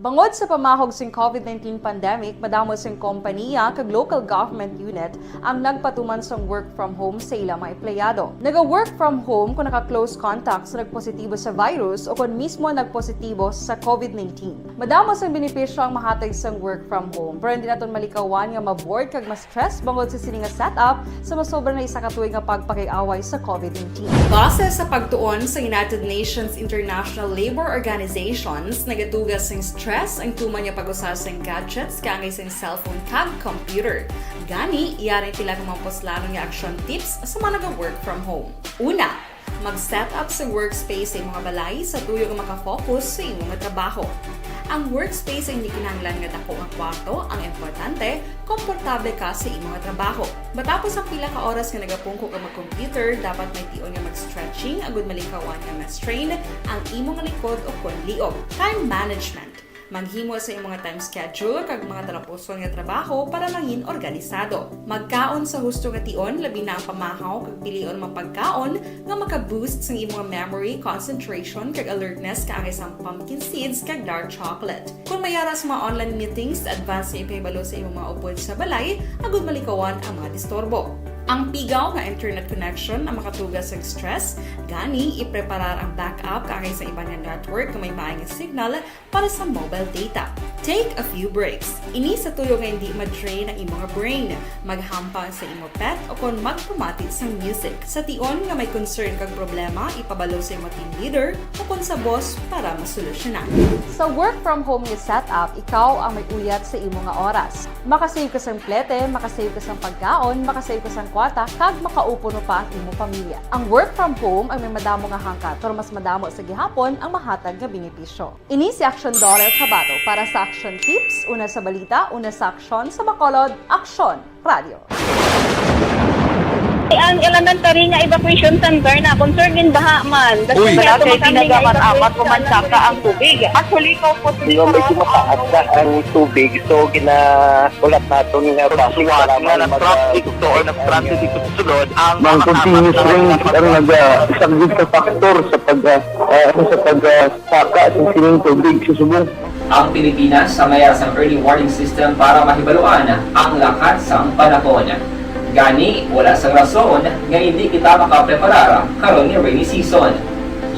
Bangod sa pamahog sing covid nineteen pandemic, madamo sing kompanya kag local government unit ang nagpatuman sang work from home sa ila mga empleyado. Naga-work from home kon naka-close contact sa nagpositibo sa virus o kon mismo nagpositibo sa covid nineteen. Madamo sang benepisyo ang mahatag sang work from home, pero hindi naton malikawan nga ma-bored kag ma-stress bangod sa sini nga setup sa masobra na isa ka tuig nga pagpakig-away sa covid nineteen. Base sa pagtuon sa United Nations International Labour Organizations, nagaduga sing stress ang tuman nga pag-usa sing gadgets kaangay sing cellphone kag computer. Gani, yari ang pila ka mga puslanon nga action tips sa mga naga-work from home. Una, Mag-set up sa workspace sa imong balay sa tuyo nga makafocus sa imong trabaho. Ang workspace ay hindi kinahanglan nga dako nga kwarto. Ang importante, komportable ka sa imong trabaho. Matapos ang pila ka oras nga nagapungko ka mag-computer, dapat may tion nga mag-stretching agud malikawan nga ma-strain ang imong likod o kon liog. Time management. Maghimo sa imong time schedule kag mga talapuson nga trabaho para mangin organisado. Magkaon sa husto nga tion, labi na ang pamahaw kag pilion mga pagkaon nga maka-boost sang imong memory, concentration, kag alertness, kaangay sang pumpkin seeds kag dark chocolate. Kung may ara sa mga online meetings, advance nga ipahibalo sa imong mga upod sa balay agud malikawan ang mga disturbo. Ang pigaw nga internet connection ang makatuga sa stress, gani ipreparar ang backup kaangay sa iban nga network nga may maayong signal para sa mobile data. Take a few breaks. Ini sa tuyo nga hindi ma-drain ang imong brain. Maghampang sa imo pet o kon magpamati sang music. Sa tion nga may concern kag problema, ipabalo sa imo team leader o kon sa boss para masolusyonan. Sa work from home nga setup, ikaw ang may uyat sa imo nga oras. Makasave ka sang plete, makasave ka sang pagkaon, makasave ka sang kwarta, kag makaupo pa ang imo pamilya. Ang work from home ang may madamo nga hangkat, pero mas madamo sa gihapon ang mahatag nga benepisyo. Ini si Action Dollar Kabato para sa Action Tips, una sa balita, una sa aksyon, sa Bacolod, Aksyon Radio. Ang elementary nga evacuation center na concerned in baha man. Uy. Wala kay ginagamit-amat ko man saka ang tubig. Actually, ko po. Di ba, medyo mataas na ang tubig, so ginahulat naton nga basic para na mag-, nag-traffic to or nag-traffic dito sa sulod ang mga continuous rain ang nag-, ah, isang big factor sa pag, ah, ah, sa pag, ah, saka sa sining tubig sa subong. Ang Pilipinas ang may sang early warning system para mahibaluan ang lakat sang panahon. Gani, wala sang rason nga hindi kita makapreparar karon nga rainy season.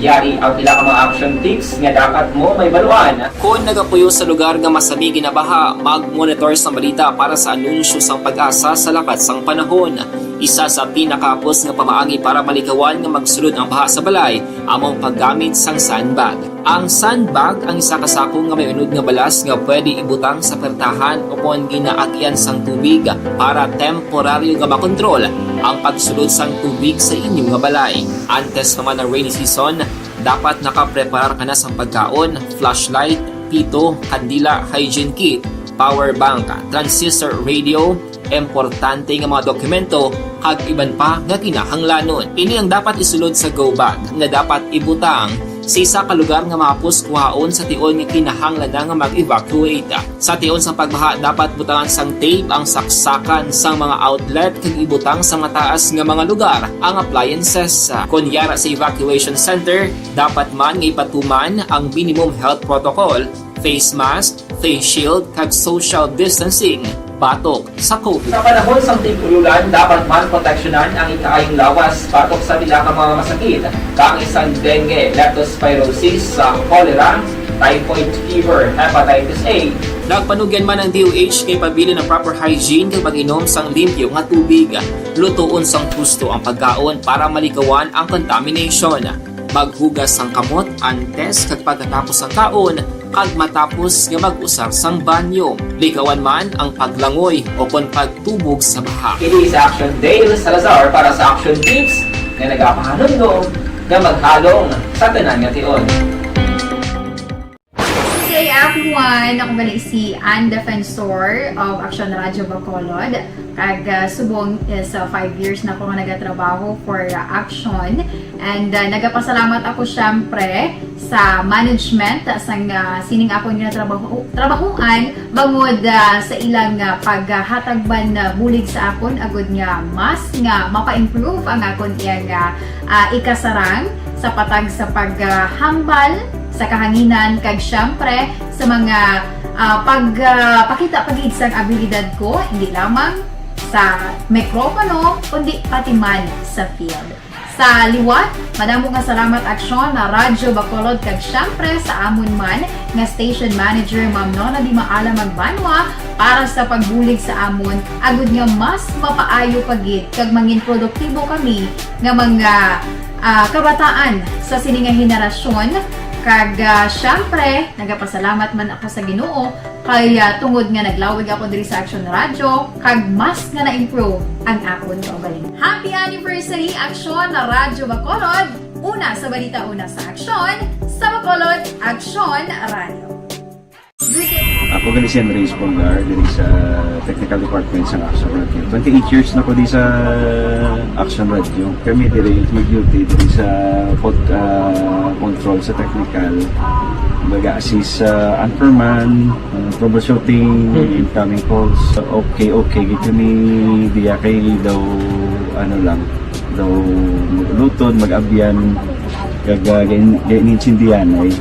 Yari ang pila ka mga action tips nga dapat mo mahibaluan. Kon nagapuyo sa lugar nga masami ginabaha, mag-monitor sang balita para sa anunsyo sang PAGASA sa lakat sang panahon. Isa sa pinakahapos nga pamaagi para malikawan nga magsulod ang baha sa balay amo ang paggamit sang sandbag. Ang sandbag ang isa ka sako nga may unod nga balas nga pwede ibutang sa pertahan o kon ginaagian sang tubig para temporaryo nga makontrol ang pagsulod sang tubig sa inyo nga balay. Antes pa man ang rainy season, dapat nakapreparar ka na sang pagkaon, flashlight, pito, kandila, hygiene kit, power bank, transistor radio, importante nga mga dokumento, kag iban pa nga kinahanglanon. Ini ang dapat isulod sa go bag nga dapat ibutang sa isa ka lugar nga mahapos kuhaon sa tion nga kinahanglan na nga mag-evacuate. Sa tion sang pagbaha, dapat butangan sang tape ang saksakan sang mga outlet kag ibutang sa mataas nga mga lugar ang appliances. Kon yara sa evacuation center, dapat man nga ipatuman ang minimum health protocol, face mask, face shield, kag social distancing batok sa COVID. Sa panahon sang tig-ululan, dapat man proteksyonan ang ikaayong lawas batok sa pila ka mga masakit, kaangay sang dengue, leptospirosis, sa cholera, typhoid fever, hepatitis A. Nagpanugyan man ang D O H nga ipabilin ang proper hygiene kag pag-inom sang limpyo nga tubig. Lutoon sang husto ang pagkaon para malikawan ang contamination. Maghugas sang kamot antes kag pagkatapos sang kaon, kag matapos nga mag-usar sang banyo. Likawan man ang paglangoy o kon pagtubog sa baha. Kini si Action Dale Salazar para sa Action Tips nga nagapahanumdom nga maghalong sa tanan nga tion. Okay, everyone. Ako gali si Ann Defensor of Action Radio Bacolod. Kag, ah, subong is, ah, five years na ko nga nagatrabaho for, ah, Action. And, ah, nagapasalamat ako, syempre, sa management, ah, sang, ah, sining akon nga trabaho, trabahoan, bangod, ah, sa ilang, ah, paghatag man, ah, bulig sa akon, agud nga mas nga mapa-improve ang akon iyang, ah, ah, ikasarang sa patag sa paghambal sa kahanginan, kag, syempre, sa mga, ah, pag, ah, pakita pa gid sang abilidad ko, hindi lamang sa mikropono, kundi pati man sa field. Sa liwat, madamo nga salamat, Aksyon, na Radyo Bacolod, kag, syempre, sa amon man nga station manager, Ma'am Nona Di Maala Magbanwa, para sa pagbulig sa amon, agud nga mas mapaayo pa gid kag mangin produktibo kami nga mga, ah, kabataan sa sini nga henerasyon. Kag, ah, syempre, nagapasalamat man ako sa Ginoo kay, ah, tungod nga naglawig ako diri sa Action Radio, kag mas nga na-improve ang akon kaugalingon. Happy anniversary, Action Radyo Bacolod! Una sa balita, una sa aksyon, sa Bacolod, Aksyon Radio. Ako gani si Henry Espolgar, diri sa Technical Department sa Aksyon Radio. Twenty-eight years na ko di sa Aksyon Radio. Kami diri mag-duty diri sa pod-, ah, control sa technical. Mag-assist sa anchorman, ah, troubleshooting, incoming calls. Okay, okay. Gid kami diya kay daw, ano lang, daw mag-ulutod, mag-abyan, kag, ah, gain-, gainintindihan ay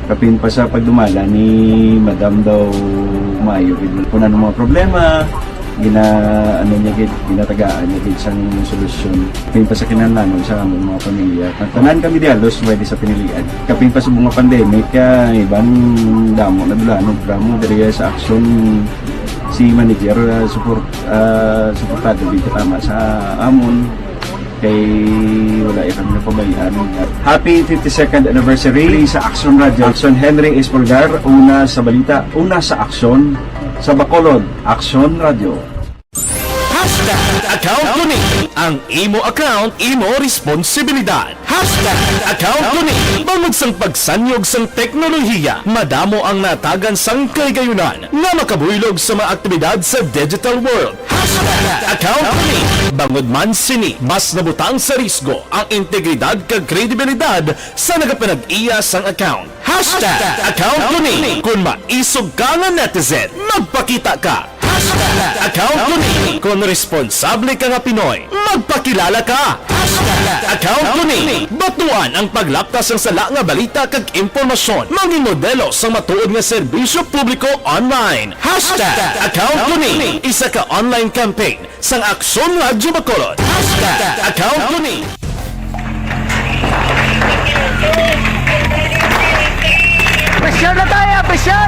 kapin pa sa pagdumala ni Madam daw maayo gid. Kung ano mga problema, gina, ano niya gid, ginatagaan niya gid sang solusyon. Kapin pa sa kinahanglanon sa among mga pamilya. Tanan kami di halos pwede sa pinilian. Kapin pa sa mga pandemic, kaya iban damo na dula, ano, drama diri sa aksyon si manager, ah, support, ah, suportado gid tama sa amon. Kay wala ya kami napabayaan. Happy fifty-second anniversary sa Aksyon Radio. Aksyon Henry Espolgar, una sa balita, una sa aksyon, sa Bacolod, Aksyon Radio. Hashtag account ko ni. Ang imo account, imo responsibilidad. Hashtag account ko ni. Bangod sang pagsanyog sang teknolohiya, madamo ang natagan sang kahigayunan nga makabuylog sa mga aktibidad sa digital world. Hashtag account ko ni. Bangod man sini, mas nabutang sa risgo ang integridad kag kredibilidad sa nagapanag-iya sang account. Hashtag account ko ni. Kon maisog ka nga netizen, magpakita ka. Hashtag account ko ni. Kon responsable ka nga Pinoy, magpakilala ka. Hashtag account ko ni. Batuan ang paglapta sang sala nga balita kag impormasyon. Mangin modelo sang matuod nga serbisyo publiko online. Hashtag account ko ni. Isa ka online campaign sang Aksyon Radyo Bacolod. Hashtag account ko ni. Pressure na tayo! Pressure!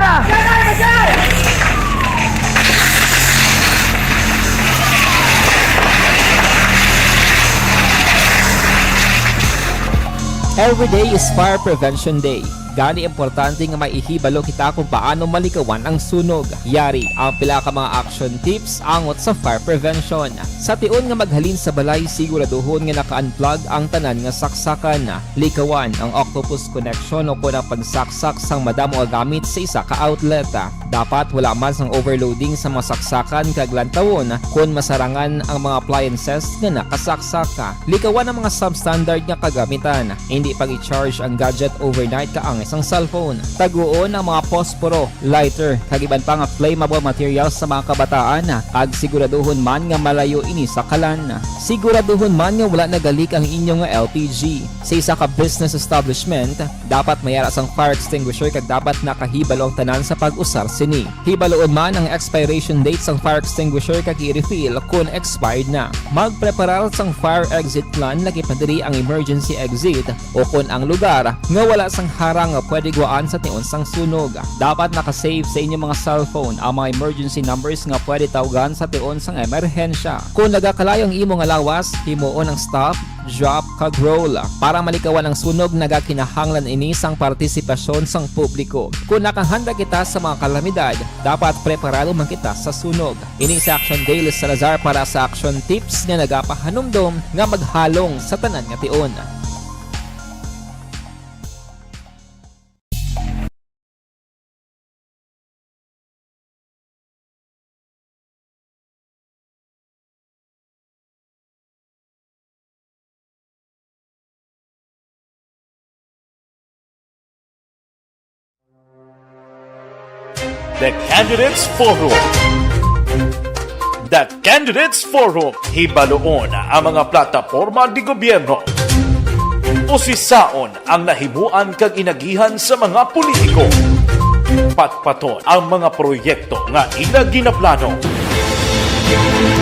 Every day is Fire Prevention Day. Gani, importante nga maihibalo kita kung paano malikawan ang sunog. Yari ang pila ka mga action tips angot sa fire prevention. Sa tion nga maghalin sa balay, siguraduhon nga naka-unplug ang tanan nga saksakan. Likawan ang octopus connection o kon ang pagsaksak sang madamo nga gamit sa isa ka outlet. Dapat wala man sang overloading sa mga saksakan kag lantawon kon masarangan ang mga appliances nga nakasaksak. Likawan ang mga substandard nga kagamitan. Indi pag-i-charge ang gadget overnight kaangay sang cellphone. Taguon ang mga posporo, lighter, kag iban pa nga flammable materials sa mga kabataan, kag siguraduhon man nga malayo ini sa kalan. Siguraduhon man nga wala naga-leak ang inyo nga L P G. Sa isa ka business establishment, dapat may ara sang fire extinguisher kag dapat nakahibalo ang tanan sa pag-usar sini. Hibaluon man ang expiration date sang fire extinguisher kag i-refill kon expired na. Magpreparar sang fire exit plan, lakip na diri ang emergency exit o kon ang lugar nga wala sang harang nga pwede gwaan sa tion sang sunog. Dapat naka-save sa inyo mga cellphone ang mga emergency numbers nga pwede tawgan sa tion sang emerhensya. Kon nagakalayo ang imo nga lawas, himuon ang stop, drop, kag roll para malikawan ang sunog. Nagakinahanglan ini sang partisipasyon sang publiko. Kon nakahanda kita sa mga kalamidad, dapat preparado man kita sa sunog. Ini si Action Dale Salazar para sa Action Tips nga nagapahanumdom nga maghalong sa tanan nga tion. The Candidates Forum. The Candidates Forum. Hibaluon ang mga plataporma de gobyerno. Usisaon ang nahimuan kag inagihan sa mga politiko. Patpaton ang mga proyekto nga ila ginaplano.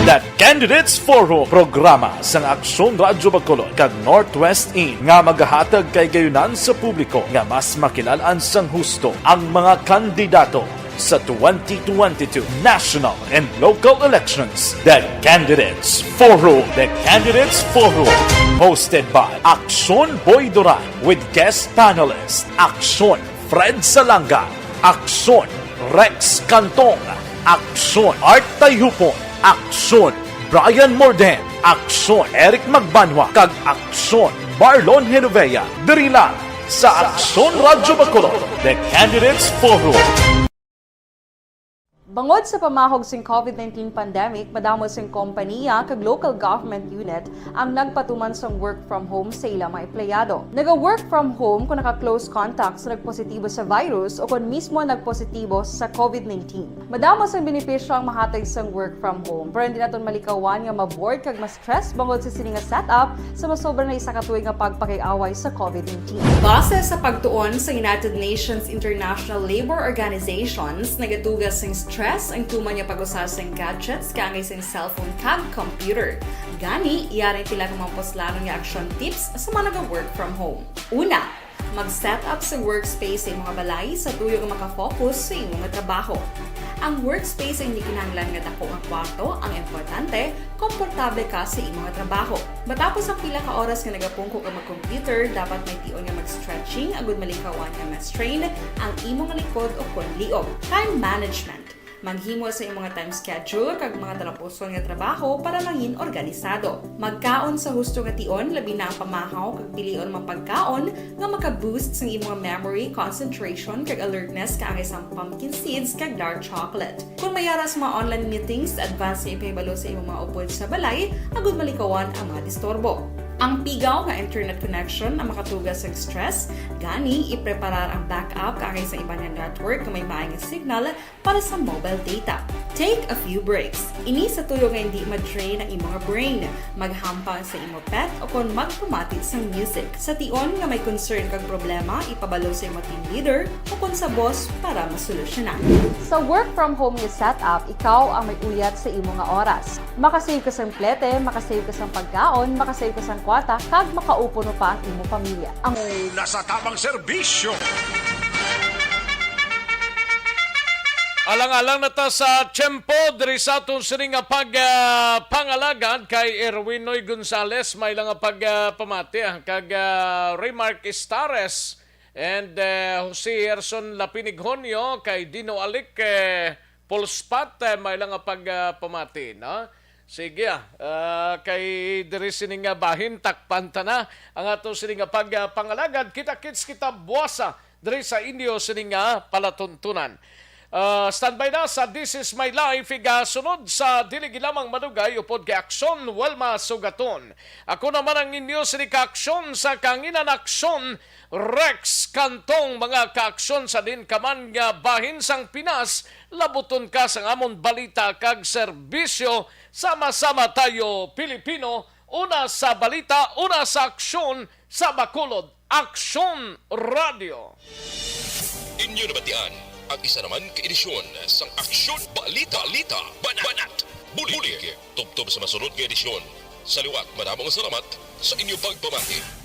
The Candidates Forum, programa sang Aksyon Radyo Bacolod kag Northwest In nga magahatag kahigayunan sa publiko nga mas makilal-an sang husto ang mga kandidato sa twenty twenty-two national and local elections. The Candidates Forum. The Candidates Forum, hosted by Aksyon Boy Duran with guest panelist Aksyon Fred Salanga, Aksyon Rex Cantong, Aksyon Art Tayhupon, Aksyon Brian Morden, Aksyon Eric Magbanwa, kag Aksyon Marlon Genovea, diri lang sa Aksyon Radyo Bacolod, The Candidates Forum. Bangod sa pamahog sing COVID nineteen pandemic, madamo sing kompanya kag local government unit ang nagpatuman sang work from home sa ila mga empleyado. Naga-work from home kung naka-close contact sa nagpositibo sa virus o kon mismo nagpositibo sa COVID nineteen. Madamo sang benepisyo ang mahatag sang work from home, pero hindi naton malikawan nga ma-bored kag ma-stress bangod sa sini nga setup sa masobra na isa ka tuig nga pagpakig-away sa COVID nineteen. Base sa pagtuon sa United Nations International Labour Organizations, nagatuga sing stress ang tuman nga pag-usa sing gadgets kaangay sing cellphone kag computer. Gani, yari ang pila ka mga puslanon nga action tips sa mga naga-work from home. Una, mag-set up sa workspace sa imong balay sa tuyo nga makafocus sa imong nga trabaho. Ang workspace ay hindi kinahanglan nga dako nga kwarto, ang importante, komportable ka sa imong nga trabaho. Matapos ang pila ka oras nga nagapungko ka mag-computer, dapat may tion nga mag-stretching agud malikawan nga ma-strain ang imong likod o kon liog. Time management. Maghimo sa imong nga time schedule kag mga talapuson nga trabaho para mangin organisado. Magkaon sa husto nga tion, labi na ang pamahaw kag pilion mga pagkaon nga maka-boost sang imong memory, concentration, kag alertness kaangay sang pumpkin seeds kag dark chocolate. Kung may ara sa mga online meetings, advance nga ipahibalo sa imong mga upod sa balay agud malikawan ang mga disturbo. Ang pigaw nga internet connection ang makatuga sa stress, gani ipreparar ang backup kaangay sa iban nga network nga may maay nga signal para sa mobile data. Take a few breaks. Ini sa tuyo nga hindi ma-drain ang imo nga brain. Maghampang sa imo pet o kon magpamati sang music. Sa tion nga may concern kag problema, ipabalo sa imo team leader o kon sa boss para masolusyonan. Sa work from home nga setup, ikaw ang may uyat sa imo nga oras. Makasave ka sang plete, makasave ka sang pagkaon, makasave ka sang kwarta, kag makaupuno pa ang imo pamilya. Ang Una sa tamang serbisyo. Alang-alang na ta sa tiyempo diri sa aton sini nga pag, ah, pangalagad kay Erwin Noy Gonzales, may lang nga pag, ah, pamati, ah, kag, ah, Remark Estares and, eh, Jose Gerson Lapinigjonio, kay Dino Alic, eh, Pulspat, eh, may lang nga pag, ah, pamati, no? Sige, ah, ah, kay diri sini nga bahin, takpan ta na ang ato sini nga pag, ah, pangalagad. Kita-kits kita buwasa diri sa inyo sini nga palatuntunan. Ah, standby na sa This Is My Life, igasunod sa Dili Gid Lamang Madugay upod kay Aksyon Wilma Sugaton. Ako naman ang inyo sini ka aksyon sa kanginan, Aksyon Rex Cantong. Mga kaaksyon, sa din ka man nga bahin sang Pinas, labuton ka sang amon balita kag serbisyo. Sama-sama tayo, Pilipino, una sa balita, una sa aksyon, sa Bacolod, Aksyon Radio. Inyo nabatian ang isa naman ka edisyon sang Aksyon Balita, Balita, Banat, Banat, Bulig. Tubtob sa masunod nga edisyon. Sa liwat, madamo nga salamat sa inyo pagpamati.